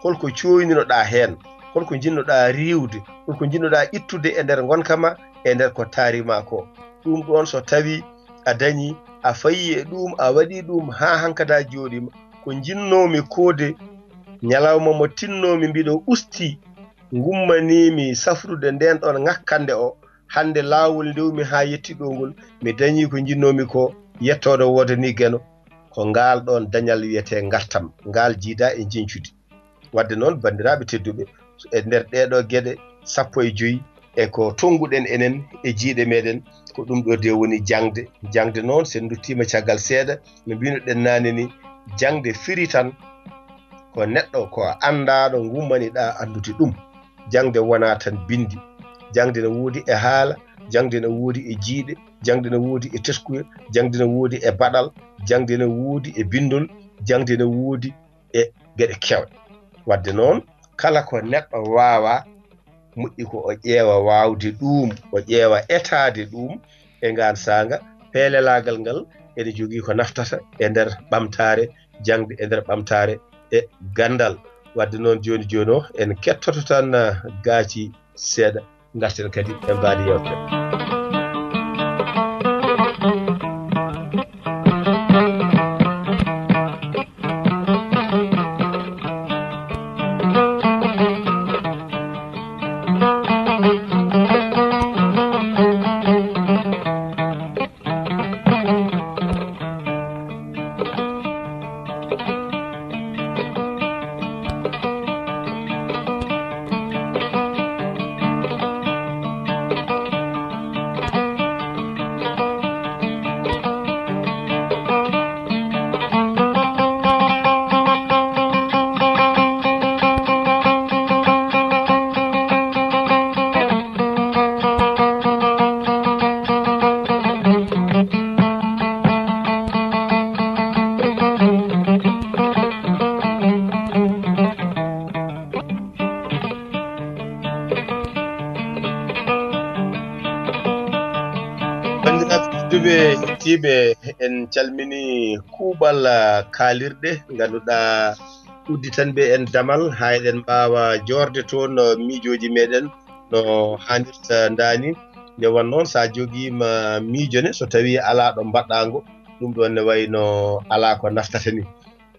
Holko cooyninoɗaa heen? Holko njiɗnoɗaa riiwde? Holko njiɗnoɗaa ittude e nder ngonka ma, e nder ko taari ma ko? Ɗum ɗoon so tawii a dañii, a fayii e ɗum, a waɗii ɗum haa hankadi a jooɗiima. Ko njiɗnoomi ko de, ñalawma mo tinnoomi mbiɗo ustii, ngummaniimi safrude ndeen ɗoon ŋakkande o, hannde laawol ndewmi haa yetti ɗo ngol, mi dañii ko njiɗnoomi ko, yettooɗo woodanii Geno, ko ngaal ɗoon dañal wiyetee ngartam, ngaal jiidaa e njeñcudi. Waɗde noon, banndiraaɓe tedduɓe, e nder ɗee ɗoo geɗe sappo e joy, e ko tonnguɗen enen e jiyɗe meɗen, ko ɗum ɗo de woni jaŋde. Jaŋde noon, so en nduttiima caggal seeɗa, no mbiynoɗen naane ni, jaŋde firi tan ko neɗɗo, ko anndaaɗo, ngummaniɗaa anndude ɗum. Jaŋde wonaa tan binndi. Jaŋde ne woodi e haala, jaŋde ne woodi e jiyɗe, jaŋde ne woodi e teskuya, jaŋde ne woodi e baɗal, jaŋde ne woodi e binndol, jaŋde ne woodi e geɗe keewɗe. Waɗde noon, kala ko neɗɗo waawaa, moƴƴi ko o ƴeewa waawde ɗuum, o ƴeewa etaade ɗuum e ngaan saanga, peelelaagal ngal ene jogii ko naftata e nder ɓamtaare jaŋde, e nder ɓamtaare e ganndal. Waɗde noon, jooni jooni o, en kettoto tan, ah, gaaci seeɗa, ngarten kadi e mbaadi yewtere. Ɓe tiiɓe, en calmini kuuɓal, ah, kaalirɗe, ngannduɗaa udditanɓe en damal haa eɗen mbaawa joorde toon, ah, miijooji meɗen no haanirta ndaani. Nde won noon, so a jogiima miijo ne, so tawii alaa ɗo mbaɗɗaa ngo, ɗum ɗoon ne wayi no alaa ko naftata ni.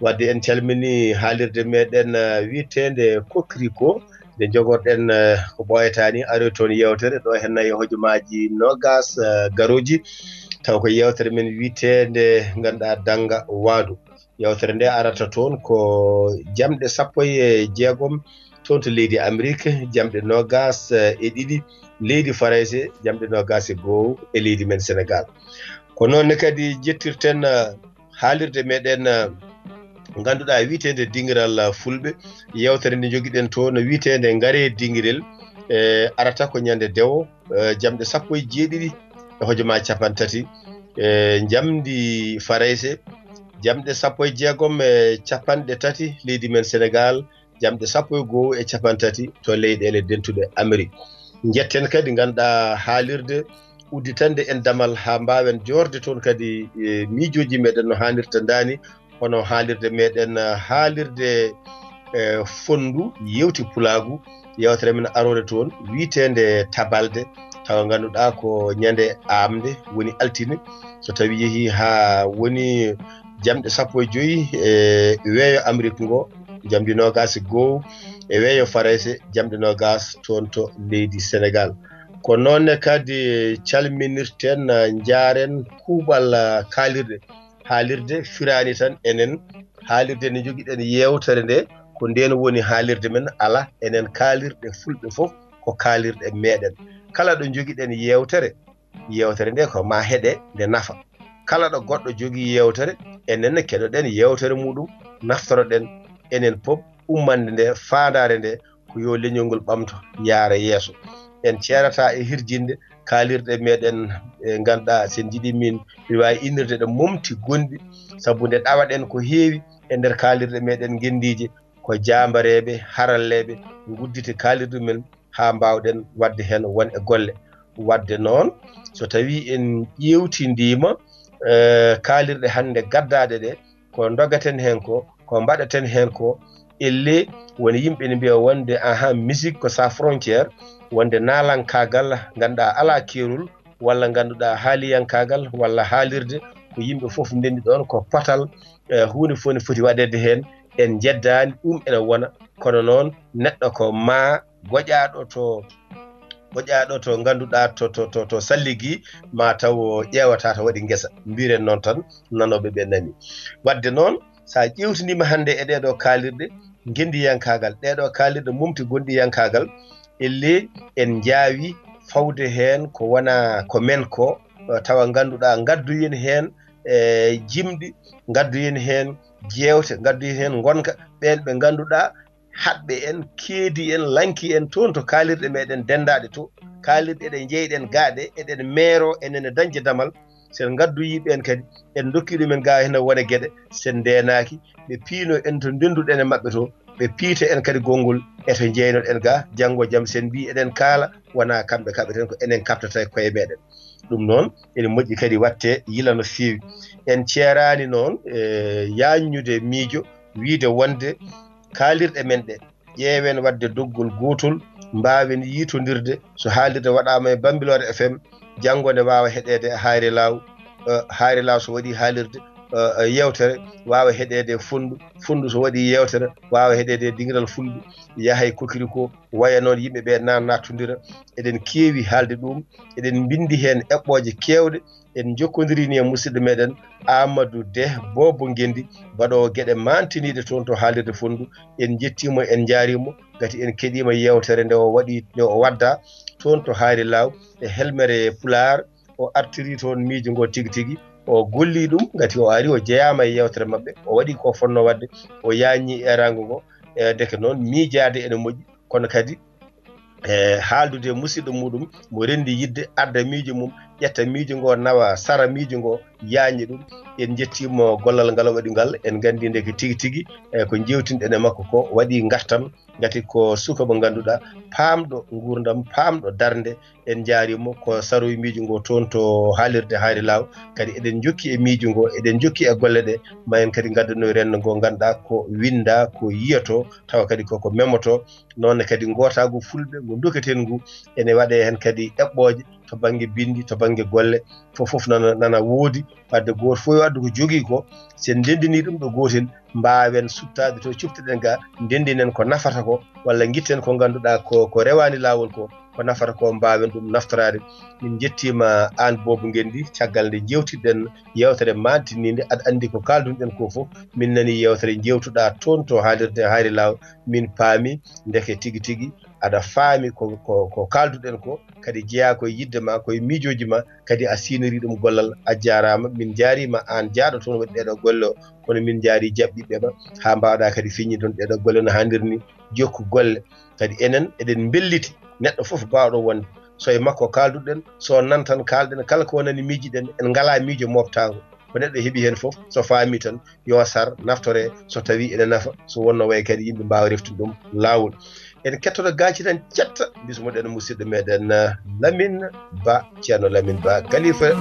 Wadde en calmini haalirde meɗen, eh, wiyeteende Kokriko, nde jogorɗen, eh, ko ɓooyata ni, aroy toon yeewtere ɗo heen nayi hojomaaji noogaas, eh, garooji, taw ko yeewtere men wiyeteende ngannduɗaa Dannga Waandu. Yeewtere nde arata toon ko jamɗe sappo e jeegom toon to leydi Amérique, jamɗe noogaas, eh, e ɗiɗi leydi Farayse, jamɗe noogaas e goo e leydi men Senegaal. Ko noon ne kadi jettirten, eh, haalirde meɗen, eh, ngannduɗaa wiyeteende Dingiral, eh, Fulɓe. Yeewtere nde njogiɗen toon no wiyeteende Ngaree Dingirel, eh, arata ko ñande dewo, eh, jamɗe sappo e jeeɗiɗi e hojomaaji capanɗe tati, eh, njamndi Farayse, jamɗe sappo e jeegom e capanɗe tati leydi men Senegaal, jamɗe sappo e goo e capanɗe tati to leyɗeele dentuɗe Amérique. Njetten kadi ngannduɗaa haalirde udditande en damal haa mbaawen joorde toon kadi e miijooji meɗen no haanirta ndaani, hono haalirde meɗen, haalirde, eh, Fonndu Yewti Pulaagu, yeewtere men aroore toon wiyeteende Tabalde, tawa ngannduɗaa ko ñande aamnde woni altine, so tawii yehii haa woni jamɗe sappo e joy e weeyo Amérique ngo, jamɗe noogaas e goo e weeyo Farayse, jamɗe noogaas toon to leydi Senegaal. Ko noon ne kadi calminirten, njaaren kuuɓal, ah, kaalirɗe. Haalirde firaani tan enen, haalirde nde njogiɗen yeewtere nde, ko ndeen woni haalirde men, alaa, enen kaalirɗe Fulɓe fof ko kaalirɗe meɗen. Kala ɗo njogiɗen yeewtere, yeewtere nde ko ma heɗe nde nafa. Kala ɗo goɗɗo jogii yeewtere, enen ne keɗoɗen yeewtere muɗum, naftoroɗen enen pop ummande nde, faandaare nde, ko yo leñol ngol ɓamto, yaara yeeso. En ceerata e hirjinde kaalirɗe meɗen, e ngannduɗaa, so en njiɗi min, mi waawi innirde ɗe momti gonɗi, sabu nde ɗawaɗen ko heewi e nder kaalirɗe meɗen ngenndiije, ko jaambareeɓe, haralleeɓe ngudditi kaalirɗe men haa mbaawɗen waɗde heen won e golle. Waɗde noon, so tawii en ƴeewtindiima, eh, kaalirɗe hannde gaddaaɗe ɗe, ko ndogaten heen ko, ko mbaɗaten heen ko, ellee woni yimɓe ne mbiya wonde, aha, musique ko sans frontière, wonde naalankaagal, ngannduɗaa, alaa keerol, walla ngannduɗaa, haaliyankaagal, walla haalirde, ko yimɓe fof ndenndi ɗoon, ko potal, eh, huunde fof ne foti waɗeede heen, en njeddaani, ɗum ene wona, kono noon neɗɗo ko ma goƴaaɗo to, goƴaaɗo to ngannduɗaa to, to, to, to salligi, ma taw o ƴeewata to waɗi ngesa. Mbiren noon tan, nanooɓe ɓe nani. Waɗde noon, so a ƴeewtindiima hannde e ɗee ɗoo kaalirɗe ngenndiyankaagal, ɗee ɗoo kaalirɗe momti gonɗiyankaagal, ellee en njaawi fawde heen ko wona ko men ko, eh, tawa ngannduɗaa ngaddoyen heen, eh, jimɗi, ngaddoyen heen jeewte, ngaddoyen heen ngonka, ɓeen ɓe ngannduɗaa haɓɓe en, keedi en, lanki en toon to kaalirɗe meɗen denndaaɗe to, kaalirɗe ɗe njeyɗen gaa ɗe, eɗen meero enen e dañde damal, so en ngaddoyii ɓeen kadi, en ndokki ɗumen gaa hino wona geɗe, so en ndeenaaki, ɓe piino en to ndennduɗen e maɓɓe to, ɓe piita en kadi gonngol e to njeynoɗen gaa, janngo jam so en mbii eɗen kaala, wonaa kamɓe kaɓeten, ko enen kaɓtata e koye meɗen. Ɗum noon, ene moƴƴi kadi waɗte yila no feewi. En ceeraani noon e yaajnude miijo, wiyde wonde kaalirɗe men ɗe, ƴeewen waɗde doggol gootol, mbaawen yiitondirde. So haalirde waɗaama e Bambilor F M, janngo ne waawa heɗeede e Hayre Laaw, eh, Hayre Laaw so waɗii haalirde, eh, eh, yeewtere, waawa heɗeede e Fonndu, Fonndu so waɗii yeewtere, waawa heɗeede e Dingiral Fulɓe, yaha e Kokriko, waya noon yimɓe ɓe na nattondira. Eɗen keewi haalde ɗum, eɗen mbinndi heen eɓɓooje keewɗe, en njokkondirii ni e musidɗo meɗen Amadou Deh Bobo Ngendi, mbaɗoowo geɗe maantiniiɗe toon to haalirde Fonndu. En njettii mo, en njaarii mo, ngati en keɗiima yeewtere nde o waɗi, nde o wadda toon to Hayre Laaw e helmere Pulaar. O artirii toon miijo ngo tigi tigi, o gollii ɗum, ngati o ari, o jeyaama e yeewtere maɓɓe, o waɗi ko fotnoo waɗde, o yaajnii eeraango ngo. E ndeke noon, miijaade ene moƴƴi, kono kadi e haaldude e musidɗo muɗum mo renndi yiɗde, adda miijo mum, ƴetta miijo ngo, nawa sara miijo ngo, yaañi ɗum. En njettiima gollal ngal o waɗi ngal. En nganndi ndeke tigi tigi, e ko njeewtinɗen e makko ko waɗi ngartam, ngati ko suka mo ngannduɗaa, paamɗo nguurndam, paamɗo darnde. En njaariima ko sarowi miijo ngo toon to haalirde Haari Laaw. Kadi eɗen njokki e miijo ngo, eɗen njokki e golle ɗe, ma en kadi ngaddanoy renndo ngo, ngannduɗaa ko winnda, ko yiyato, tawa kadi koko memoto. Noon ne kadi ngootaagu fulɓe ngu ndoketen ngu, ene waɗee heen kadi eɓɓooje to bannge binndi, to bannge golle, fof fof nana, nana woodi. Wadde gooto fof yo addu ko jogii ko, so en ndenndinii ɗum ɗo gootel, mbaawen suttaade to cifteɗen ga, ndenndinen ko nafata ko, walla ngitten ko ngannduɗaa ko, ko rewaani laawol ko, ko nafata ko, mbaawen ɗum naftoraade. Min njettiima aan Boobo Ngenndi, caggal nde njeewtiɗen yeewtere maantiniinde, aɗa anndi ko kaaldunɗen ko fof, min nani yeewtere njeewtuɗaa toon to haalirde Haari Laaw, min paami ndeke tigi tigi aɗa faami ko, ko, ko kaalduɗen ko, kadi jeyaa ko e yiɗde ma, ko e miijooji ma, kadi a siinorii ɗum gollal. A jaaraama, min njaariima aan jaaɗo toon waɗi ɗeeɗoo golle o, kono min njaarii jaɓɓiiɓe ma, haa mbaawɗaa kadi feññinde ɗum ɗeeɗoo golle no haaniri ni. Jokku golle. Kadi enen eɗen mbelliti neɗɗo fof baawɗo wonde so e makko kaalduɗen, so o nan tan kaalɗen, kala ko wonani miijiɗen, en ngalaa miijo mooɓtaango. Ko neɗɗo heɓi heen fof, so faami tan, yo sar, naftore, so tawi ene nafa, so wonno wayi kadi yimɓe mbaawa reftude ɗum laawol. En kettoto gaaci tan cetta, bismoɗen musidɗo meɗen, eh, Lamine Ba, Ceerno Lamine Ba, Kalifa.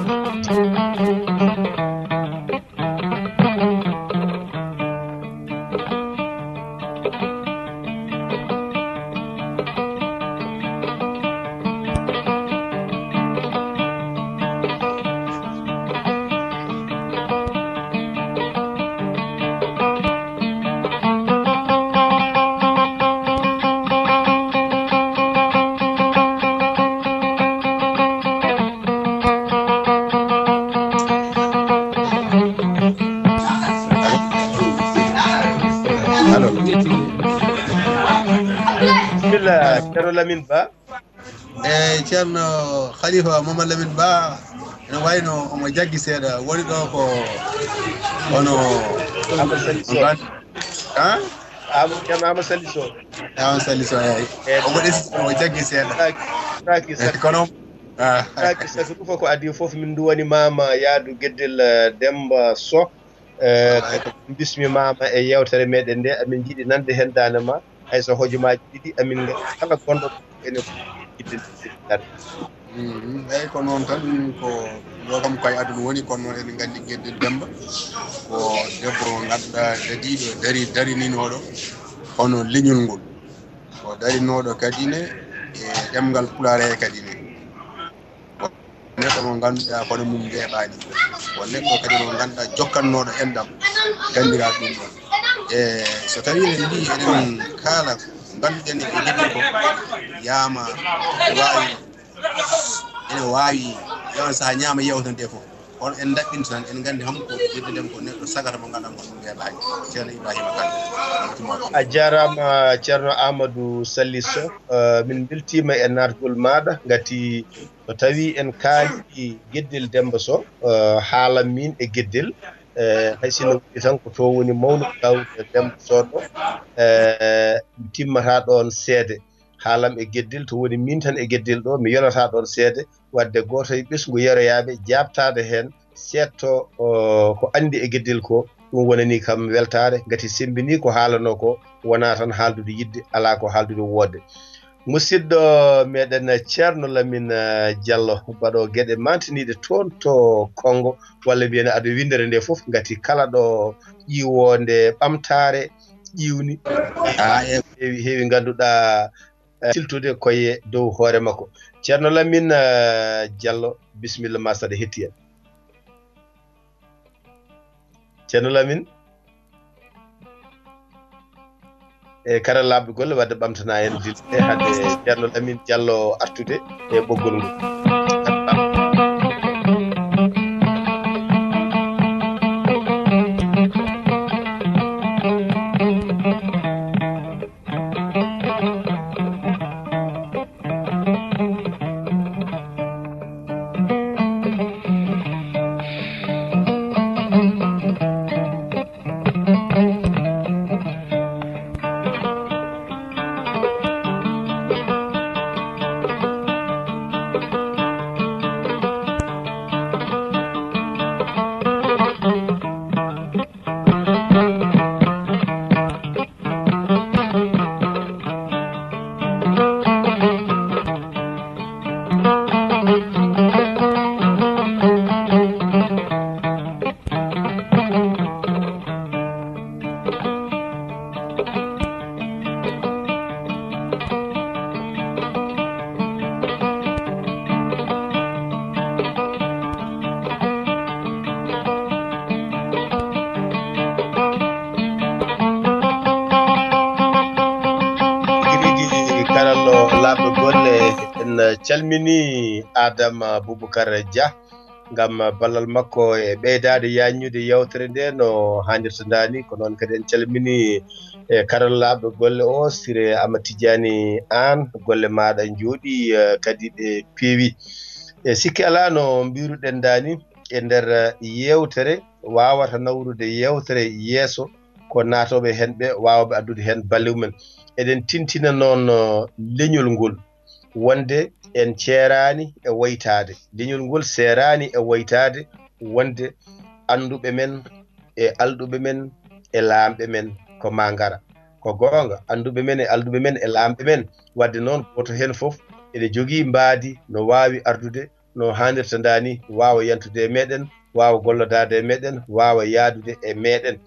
Allo. Bismillah, Ceerno Lamine Ba. Eyi, Ceerno Khalifa Mamadou Lamine Ba, ene wayno omo jaggi seeɗa. Woni ɗo ko hono Amadou Sali Sow. Han? Am-, Ceerno Amadou Sali Sow. Amadou Sali Sow, eyi. Eyi. Omo ɗesi, omo jaggi seeɗa. Taki, taki, eyi, saka. Kono, ah. Taki, saka ɗum fof ko adii fof min nduwani maama yaadu Geddel, eh, Demba Sow. Eh, bismimaama e yeewtere meɗen nde, amin njiɗi nande heen daande ma, hay so hojomaaji ɗiɗi, amin nganndi kala gonɗo ɗo ene yiɗde nande. Mhm, eyi, ko noon tan, ko ɗo kam ko e aduna woni, kono noon eɗen nganndi Geddel Demba ko debbo ngannduɗaa dadiiɗo, dari-, darininooɗo hono leñol ngol. Ko darinooɗo kadi ne e ɗemngal Pulaar he kadi ne. Neɗɗo mo ngannduɗaa kono mum weeɓaani. Ko neɗɗo kadi mo ngannduɗaa jokkannooɗo enɗam ganndiral ɗum ɗon. E so tawii eɗen mbiyi eɗen kaala ngannduɗen e Geddel ko yaama waawi, ene waawi yawan sahaa ñaama yeewtande fof. Kono en ndaɓɓinto tan, en nganndi ham ko Geddel Demba ko neɗɗo sagata mo ngannduɗaa ko ɗum weeɓaani. Ceerno Ibrahima Kane. A jaaraama, Ceerno Amadou Sally Sow. Eh, min mbeltiima e naatgol maaɗa, ngati so tawii en kaalii Geddel Demba Sow, eh, haalan min e Geddel, eh, hay sinno woni tan ko to woni mawnuɗo law Demba Sow ɗo, eh, timmataa ɗoon seede. Haalam e Geddel, to woni min tan e Geddel ɗo, mi yonataa ɗoon seede. Waɗde gooto e ɓesngu yeroyaaɓe jaaɓtaade heen, seedto, o, ko anndi e Geddel ko, ɗum wonanii kam weltaare, ngati semmbinii ko haalanoo ko, wonaa tan haaldude yiɗde, alaa ko haaldude woodde. Musidɗo meɗen Ceerno Lamine, eh, Diallo, baɗo geɗe mantiniiɗe toon to Konngo, walla mbiyen ado winndere nde fof, ngati kala ɗo ƴiwoonde ɓamtaare ƴiwni, ah, e heewi, heewi ngannduɗaa, eh, siltude koye dow hoore makko. Ceerno Lamine, eh, Diallo, bisimilla ma saɗa hetti en. Ceerno Lamine? E karallaaɓe golle wadde ɓamtana en dilde hade Ceerno Lamine Diallo artude e ɓoggol ngol. calmini Adama Boubacar Dia ngam ballal makko e ɓeydaade yaññude yewtere nde no haanirta ndaa ni. Ko noon kadi en calmini e karallaaɓe golle o, Siré Amadou Tidiani Aan, golle maaɗa njooɗi, eh, kadi ɗe peewi. E sikke alaa, no mbiruɗen ndaa ni, e nder, eh, yewtere waawata nawrude yewtere yeeso, ko naatooɓe heen ɓe waawɓe addude heen balle mumen. Eɗen tintina noon, eh, leñol ngol wonde en ceeraani e woytaade. Leñol ngol seeraani e woytaade wonde annduɓe men e alɗuɓe men e laamɓe men ko maa ngara. Ko goonga, annduɓe men e alɗuɓe men e laamɓe men. Wadde noon, gooto heen fof ene jogii mbaadi no waawi ardude no haanirta ndaa ni, waawa yantude e meeɗen, waawa gollodaade e meeɗen, waawa yahdude e meeɗen.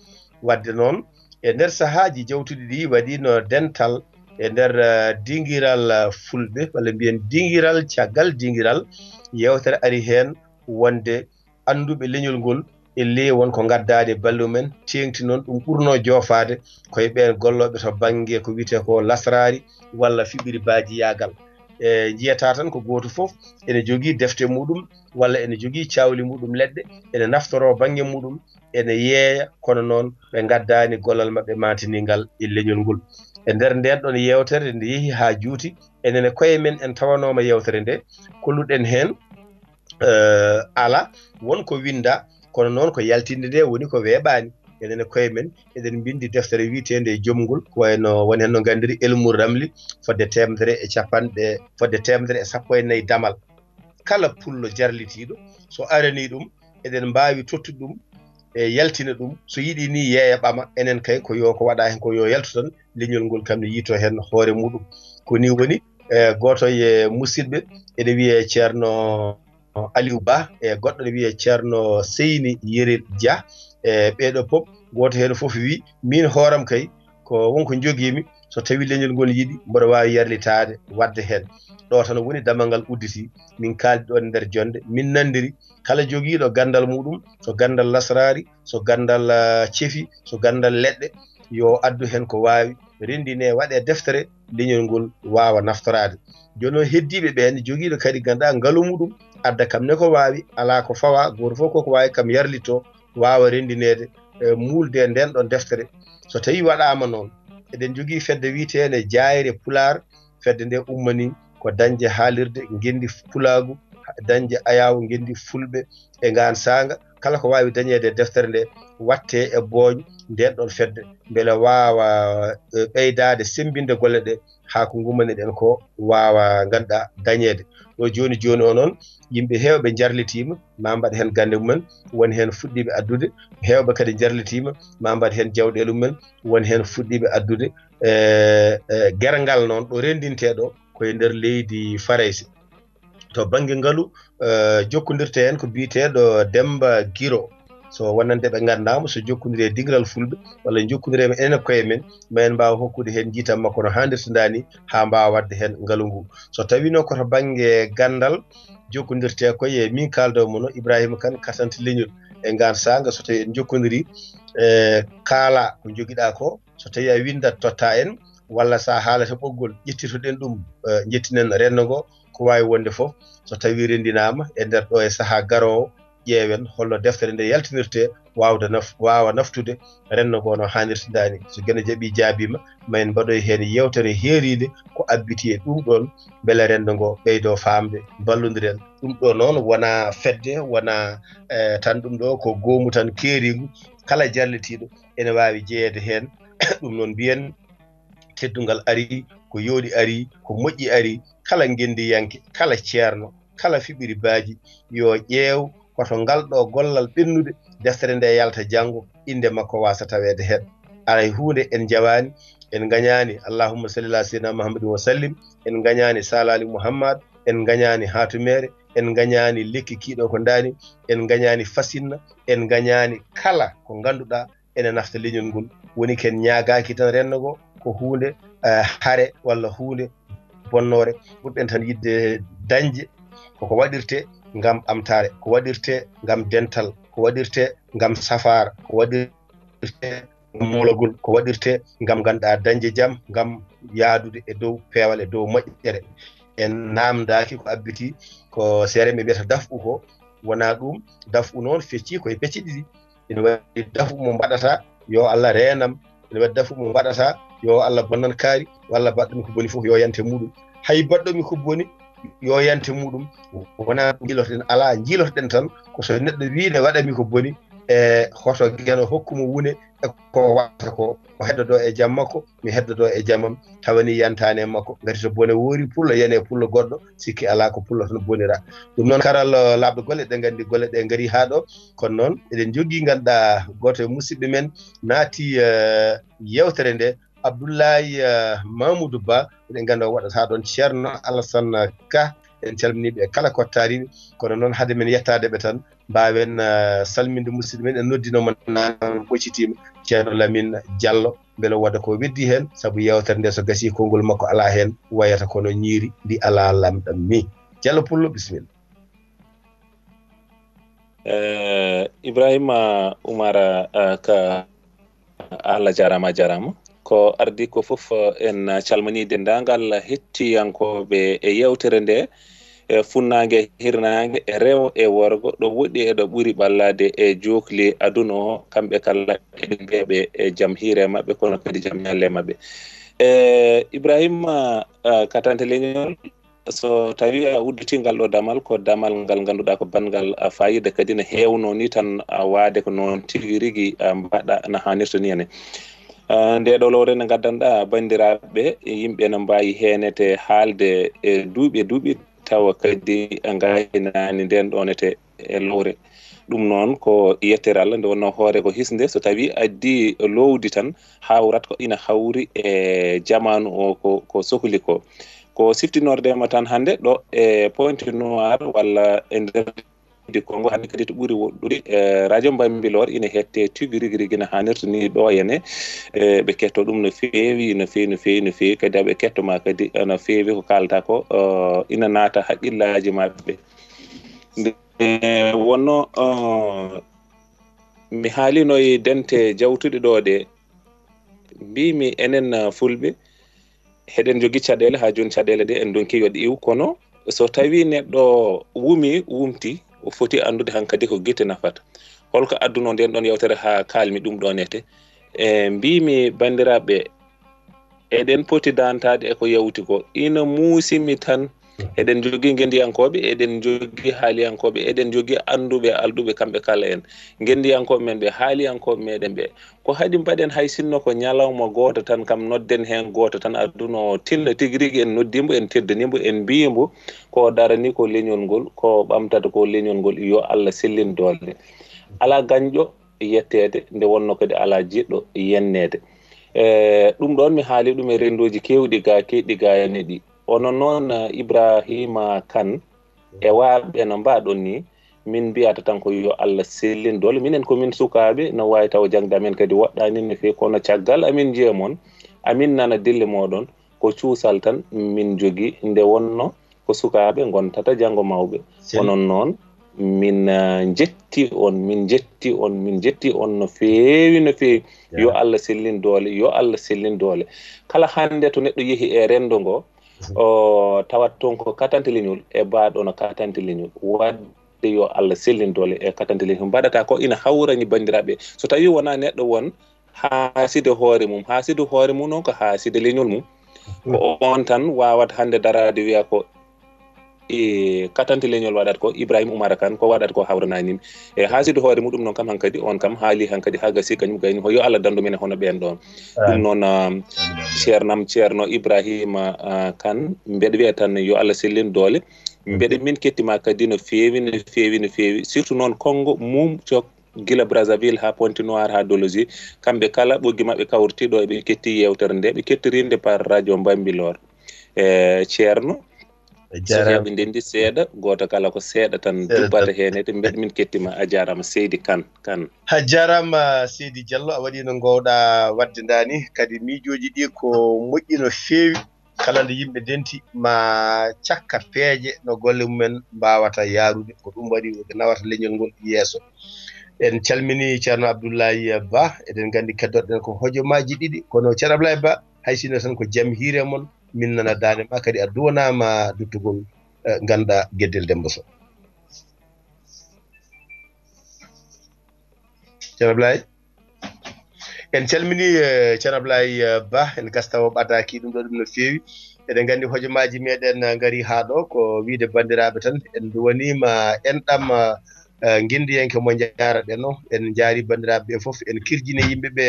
Wadde noon, e nder sahaaji jawtuɗi ɗi, waɗiino dental e nder, eh, dingiral, eh, fulɓe, walla mbiyen dingiral, caggal dingiral, yewtere ari heen wonde annduɓe leñol ngol, ellee won ko ngaddaade e balle mumen, teeŋti noon ɗum ɓurnoo joofaade ko e ɓeen gollooɓe to bannge ko wiyetee ko lasraari walla fiɓiri baajiyaagal. E, njiyata tan ko gooto fof ene jogii defte muɗum walla ene jogii caawli muɗum leɗɗe, ene naftoroo bannge muɗum, ene yeeya, kono noon ɓe ngaddaani gollal maɓɓe maantiningal e leñol ngol. E nder ndeen ɗoon yewtere, nde yehi haa juuti, enen e koye men en tawanooma yewtere nde, kolluɗen heen, eh, alaa, won ko winnda, kono noon ko yaltinde nde woni ko weeɓaani. Enen e koye men, eɗen mbinndi deftere wiyeteende e jomngol, ko wayno, woni heen no nganndiri Elmu Ramli, fodde teemedere e capanɗe, fodde teemedere e sappo e nayi damal. Kala pullo jarlitiiɗo, so aranii ɗum, eɗen mbaawi tottude ɗum e yaltina ɗum. So yiɗi ni yeeya ɓama, enen kay ko yo ko waɗa heen ko yo yaltu tan, leñol ngol kam ne yiytoo heen hoore muɗum. Ko ni woni, e gooto e musidɓe ene wiyee Ceerno Aliou Ba, e goɗɗo ne wiyee Ceerno Seyni Yeri Dia. E ɓeeɗo pop, gooto heen fof wi, miin hooram kay, ko won ko njogiimi, so tawi leñol ngol yiɗi, mboɗo waawi yarlitaade, waɗde heen. Ɗo tan woni damal ngal udditi, min kaaldi ɗoon e nder jonnde, min nanndiri, kala jogiiɗo ganndal muɗum, so ganndal lasraari, so ganndal, ah, cefi, so ganndal leɗɗe, yo addu heen ko waawi, renndinee, waɗee deftere, leñol ngol waawa naftoraade. Jooni noon, heddiiɓe ɓeen, jogiiɓe kadi ngannduɗaa ngalu muɗum, adda kam ne ko waawi, alaa ko fawaa, gooto fof ko ko waawi kam yarlitoo, waawa renndineede, e, muulde e ndeen ɗoon deftere. So tawii waɗaama noon, eɗen njogii fedde wiyeteende Jaayre Pulaar, fedde nde ummanii ko dañde haalirde ngenndi pulaagu, dañde ayaawo ngenndi fulɓe e ngaan saanga. Kala ko waawi dañeede e deftere nde, waɗtee e booñ ndeen ɗoon fedde, mbele waawa, e, ɓeydaade semmbinde golle ɗe, haa ko ngummaniɗen ko waawa, ngannduɗaa, dañeede. Ɗo jooni jooni o noon, yimɓe heewɓe njarlitiima, maa mbaɗ heen gannde mumen, won heen fuɗɗiiɓe addude, heewɓe kadi njarlitiima, maa mbaɗ heen jawɗeele mumen, won heen fuɗɗiiɓe addude. E, e, gerngal noon, ɗo renndintee ɗo, ko e nder leydi Farayse. To bannge ngalu, eh, jokkondirte heen ko biyeteeɗo Demmba Giro. So wonande ɓe nganndaama, so jokkondiri e dingiral fulɓe, walla jokkondiri e enen e koye men, ma en mbaaw hokkude heen njiitam makko no haanirta ndaa ni, haa mbaawa waɗde heen ngalu ngu. So tawii noon ko to bannge ganndal, jokkondirte ko e min kaaldo mono Ibrahima Kane, katante leñol e ngaan saanga, so tawii en jokkondiri, e kaala ko njogiɗaa ko, so tawii a winndat totta en, walla so a haalata ɓoggol, ƴettitoɗen ɗum, eh, njettinen renndo ngo, ko waawi wonde fof, so tawii renndinaama e nder ɗo e sahaa garoowo, ƴeewen holno deftere nde yaltinirtee, waawde naf-, waawa naftude renndo ngo no haanirta ndaa ni. So Geno Jaaɓi jaabiima, ma en mbaɗoy heen yeewtere heeriinde ko abbiti e ɗum ɗoon, mbele renndo ngo ɓeydoo faamde, mballondiren. Ɗum ɗo noon wonaa fedde, wonaa, eh, tan ɗum ɗo ko goomu tan keeriingu. Kala jarlitiiɗo ene waawi jeyeede heen. Ɗum noon mbiyen, teddungal arii, ko yooɗi arii, ko moƴƴi arii, kala ngenndiyanke, kala ceerno, kala fiɓiri baaji, yo ƴeew ko to ngal ɗo gollal ɓennude, deftere nde yalta janngo, innde makko waasa taweede heen. Aray huunde en njawaani, en ngañaani, Allahumma salli ala sayyidina Muhammadin wa sallim, en ngañaani Saalaali Muhammad, en ngañaani haatumeere, en ngañaani lekki kiiɗo ko ndaani, en ngañaani fasinna, en ngañaani kala ko ngannduɗaa ene nafta leñol ngol. Woni ken ñaagaaki tan renndo ngo, ko huunde, eh, hare walla huunde bonnoore. Ɓurɗen tan yiɗde dañde koko waɗirtee ngam ɓamtaare, ko waɗirtee ngam dental, ko waɗirtee ngam safaara, ko waɗirtee ngam moolagol, ko waɗirtee ngam ngannduɗaa dañde jam, ngam yahdude e dow peewal, e dow moƴƴere. en naamndaaki ko abbiti, ko seereeɓe mbiyata daf'u ko, wonaa ɗum. Daf'u noon feccii koye pecce ɗiɗi. Ina waɗi daf'u mo mbaɗata yo Allah reenam, ina waɗi daf'u mo mbaɗata yo Allah bonnan kaari, walla baɗɗo mi ko boni fof yo yante muɗum. Hay baɗɗo mi ko boni yo yante muɗum, wonaa ko njiilotoɗen, alaa, njiilotoɗen tan ko so neɗɗo wiide waɗa mi ko boni, e hoto Geno hokku mo wune, e ko waɗata ko, o heddodo e jam makko, mi heddodo e jamam, tawa ni yantaani e makko. Ngati so bone woori pullo, yani e pullo goɗɗo, sikki alaa ko pullo tan bonira. Ɗum noon, karal, eh, laaɓɗo golle, ɗe nganndi golle ɗe ngari haa ɗo. Kono noon, eɗen njogii, ngannduɗaa, gooto e musidɓe men naati, eh, yeewtere nde, Abdoulaye, eh, Mamoudou Ba, eɗen nganndi o waɗata ɗoon, Ceerno Alassane Ka, en calminii ɓe kala kottaariiɓe. Kono noon, hade men yettaade ɓe tan, mbaawen, eh, salminde musidɗo men, en noddino mo naane, o ɓoccitiima, Ceerno Lamine Diallo, mbele wooda ko weddi heen, sabu yeewtere nde so gasii konngol makko alaa heen, wayata kono ñiiri ndi alaa lamɗam ni. Diallo Pullo, bisimilla. Eh, Ibrahima Umar, eh, Ka, Allah jaaraama, a jaaraama. Ko ardii ko fof, eh, en calminii denndaangal hettiyankooɓe e yeewtere nde, e funnaange, hirnaange, e rewo e worgo, ɗo woɗɗi e ɗo ɓuri ɓallaade e jookli aduna o, kamɓe kala eɗen mbiya ɓe e jam hiire maɓɓe, kono kadi jam ñalle maɓɓe. E Ibrahima, ah, Katante Leñol, so tawi a udditi ngal ɗo damal, ko damal ngal ngannduɗaa ko banngal, ah, fayida, kadi ne heewno ni tan, ah, waade ko noon tigi rigi, ah, mbaɗa na haanirta ni ene. Ah, nde ɗo lowre nde ngaddanɗaa banndiraaɓe, yimɓe no mbaawi heenete haalde e duuɓi e duuɓi, tawa kadi ngaynaani ndeen ɗoonete e lowre. Ɗum noon ko yettere Allah, nde wonnoo hoore ko hisnde, so tawii addii loowdi tan, hawrat ko ina hawri e jamaanu o ko, ko sohli ko. Ko siftinorde ma tan hannde ɗo e Pointe Noire walla e nder di Kongo, hannde kadi to ɓuri woɗɗude, e radio Bambilor ina hette tigi rigi rigi no haanirta ni ɗo ene. E, ɓe ketto ɗum no feewi, no feewi, no feewi, no feewi. Kadi aɓe ketto ma kadi, e, no feewi ko kaalta ko, e, ina naata haqqillaaji maɓɓe. Nde wonno, e, mi haalino e dente jawtuɗe ɗo ɗe, mbimi enen, e, Fulɓe, heɗen jogi caɗeele, haa jooni caɗeele ɗe en donki yo ɗe iw, kono so tawi neɗɗo wumi, wumti, o foti anndude hankadi ko gite nafata. Holko adduno nden ɗon yewtere haa kalmi ɗum ɗon ete? E, mbimi banndiraaɓe, eɗen poti dantaade e ko yawti ko. Ina muusimi tan, eɗen jogi ngenndiyankooɓe, eɗen jogi haaliyankooɓe, eɗen jogi annduɓe alɗuɓe kamɓe kala en. Ngenndiyankooɓe men ɓe, haaliyankooɓe meɗen ɓe. Ko haɗi mbaɗen hay sinno ko ñalawma gooto tan, kam nodden heen gooto tan, aduna o tinna tigi rigi, en noddii mbo, en teddanii mbo, en mbiyi mbo, ko o darani ko leñol ngol, ko o ɓamtata ko leñol ngol, yo Allah sellin doole. Alaa gañɗo yetteede, nde wonno kadi alaa jiɗɗo yenneede. E, ɗum ɗoon mi haali ɗum e renndooji keewɗi gaa, keɗɗi gaa ene ɗi. Onon noon, Ibrahima Kane, e waaɓe no mbaɗon ni, min mbiyata tan ko yo Allah sellin doole. Minen ko min sukaaɓe, no waawi taw jaŋde amen kadi woɗɗaani no feewi, kono caggal amin njiya mon, amin nana dille mooɗon, ko cuusal tan min njogi. Nde wonno ko sukaaɓe ngontata janngo mawɓe. Sel- Onon noon, min, ah, njetti on, min njetti on, min njetti on no feewi, no feewi. Yo Ya. Allah sellin doole, yo Allah sellin doole. Kala hannde to neɗɗo yehi e renndo ngo, o tawat toon ko katante leñol e baaɗo no katante leñol. Waɗde yo Allah sellin doole e katante leñol. Mbaɗata ko ina hawrani banndiraaɓe. So tawii wonaa neɗɗo won haaside hoore mum, haaside hoore mum noon ko haaside leñol mum. Ko on tan waawata hannde daraade wiya ko e katante leñol waɗat ko, Ibrahima Umar Kane ko waɗat ko hawranaani mi. E haaside hoore muɗum noon kam hankadi, on kam haali hankadi haa gasi kañum gayni ko yo Allah danndu men e hono ɓeen ɗoon. Ɗum noon, ah, ceernam, Ceerno Ibrahima, ah, Kane, mbeɗa wiya tan yo Allah sellin doole. Mbeɗa min kettima kadi no feewi, no feewi, no feewi. Surtout noon Konngo mum cok gila Brazzaville haa Pointe Noire haa Dolosie. Kamɓe kala ɓoggi maɓɓe kawriti ɗo eɓe ketti yeewtere nde, ɓe kettorinde par radio Bambilor. E Ceerno, A so jaaraama. Heɓe ndenndi seeɗa, gooto kala ko seeɗa tan Seeɗa jubbata tan. Heen, ete mbeɗa min kettima. A jaaraama seydi Kane, Kane. A jaaraama seydi Diallo, a waɗii no ngoowɗaa waɗde ndaa ni. Kadi miijooji ɗi ko moƴƴi no feewi. Kala nde yimɓe ndenti ma cakka peeje no golle mumen mbaawata yaarude. Ko ɗum waɗi ko nawata leñol ngol yeeso. En calminii Ceerno Abdoulaye Ba, eɗen nganndi keddoɗen ko hojomaaji ɗiɗi, kono Ceerno Abdoulaye Ba, hay sinno tan ko jam hiire mon, min nana daande ma, kadi a duwanaama duttugol, eh, ngannduɗaa Geddel Demba Sow. Ceerno Ablaye, en calminii, eh, Ceerno Ablaye, eh, Ba, en gasta o ɓadaaki ɗum ɗo, ɗum no feewi. Eɗen nganndi hojomaaji meɗen, eh, ngarii haa ɗo, ko wiyde banndiraaɓe tan, en duwaniima en ɗam, eh, eh, ngenndiyanke mo njaaraɗen o. En njaari banndiraaɓe ɓe fof, en kirjini yimɓe ɓe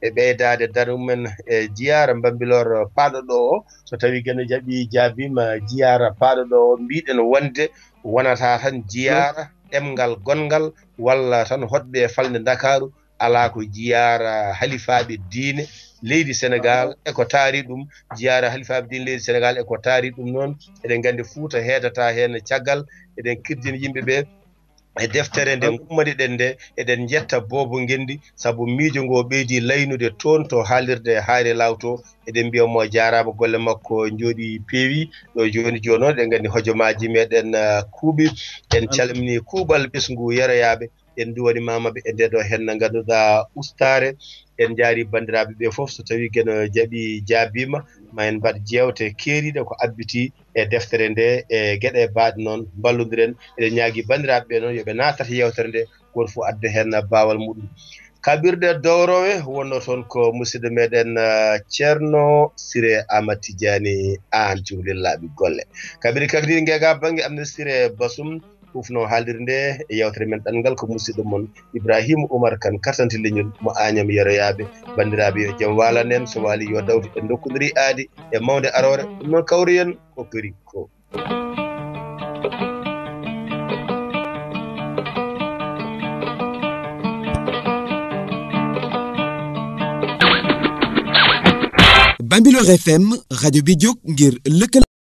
e ɓeydaade darnde mumen e jiyaara Mbambilor paaɗo ɗo o. So tawii Geno jaɓii, jaabiima jiyaara paaɗo ɗo o, mbiɗen wonde wonata tan jiyaara ɗemngal gonngal walla tan hoɗɓe e falnde Ndakaaru, alaa ko jiyaara halifaaɓe diine leydi Senegaal e ko taari ɗum, jiyaara halifaaɓe diine leydi Senegaal e ko taari ɗum noon. Eɗen nganndi Fuuta heedata heen caggal, eɗen kirjini yimɓe ɓe e deftere nde ngummaniɗen nde, eɗen njetta Boobo Ngenndi, sabu miijo ngo ɓeydi laynude toon to haalirde Haayre Laaw to. Eɗen mbiya mo jaaraama golle makko njooɗi peewi. Ɗo jooni jooni noon, eɗen nganndi hojomaaji meɗen, ah, kuuɓi. En calminii kuuɓal ɓesngu yeroyaaɓe. En nduwaniima ɓe e nde ɗo heen, ngannduɗaa ustaare. En njaari banndiraaɓe ɓe fof, so tawii Geno jaɓii, jaabiima, ma en mbaɗ jeewte keeriiɗe ko abbitii e deftere nde, e geɗe baaɗe noon, mballondiren. Eɗen ñaagii banndiraaɓe ɓe noon, yo ɓe naatat yeewtere nde, gooto fof adda heen baawal muɗum. Kaɓirɗe dowrowe wonnoo toon ko musidɗo meɗen, eh, Ceerno Siré Amat Tijaani Aan, cukalel laaɓi golle. Kaɓirɗe kakdiiɗe ngeega bannge am ne Siré Basum, hufno haalirde nde e yeewtere men ɗanngal ko musidɗo mon Ibrahima Oumar Kane, kartante leñol mo Agnam yeroyaaɓe. Banndiraaɓe, yo jam waalan en, so waali yo dawtu, en ndokkondiri aadi e mawnde aroore. Ɗum noon, kawriyen ko kori ko. Bambilor F M, radio bi jóg ngir lëkkale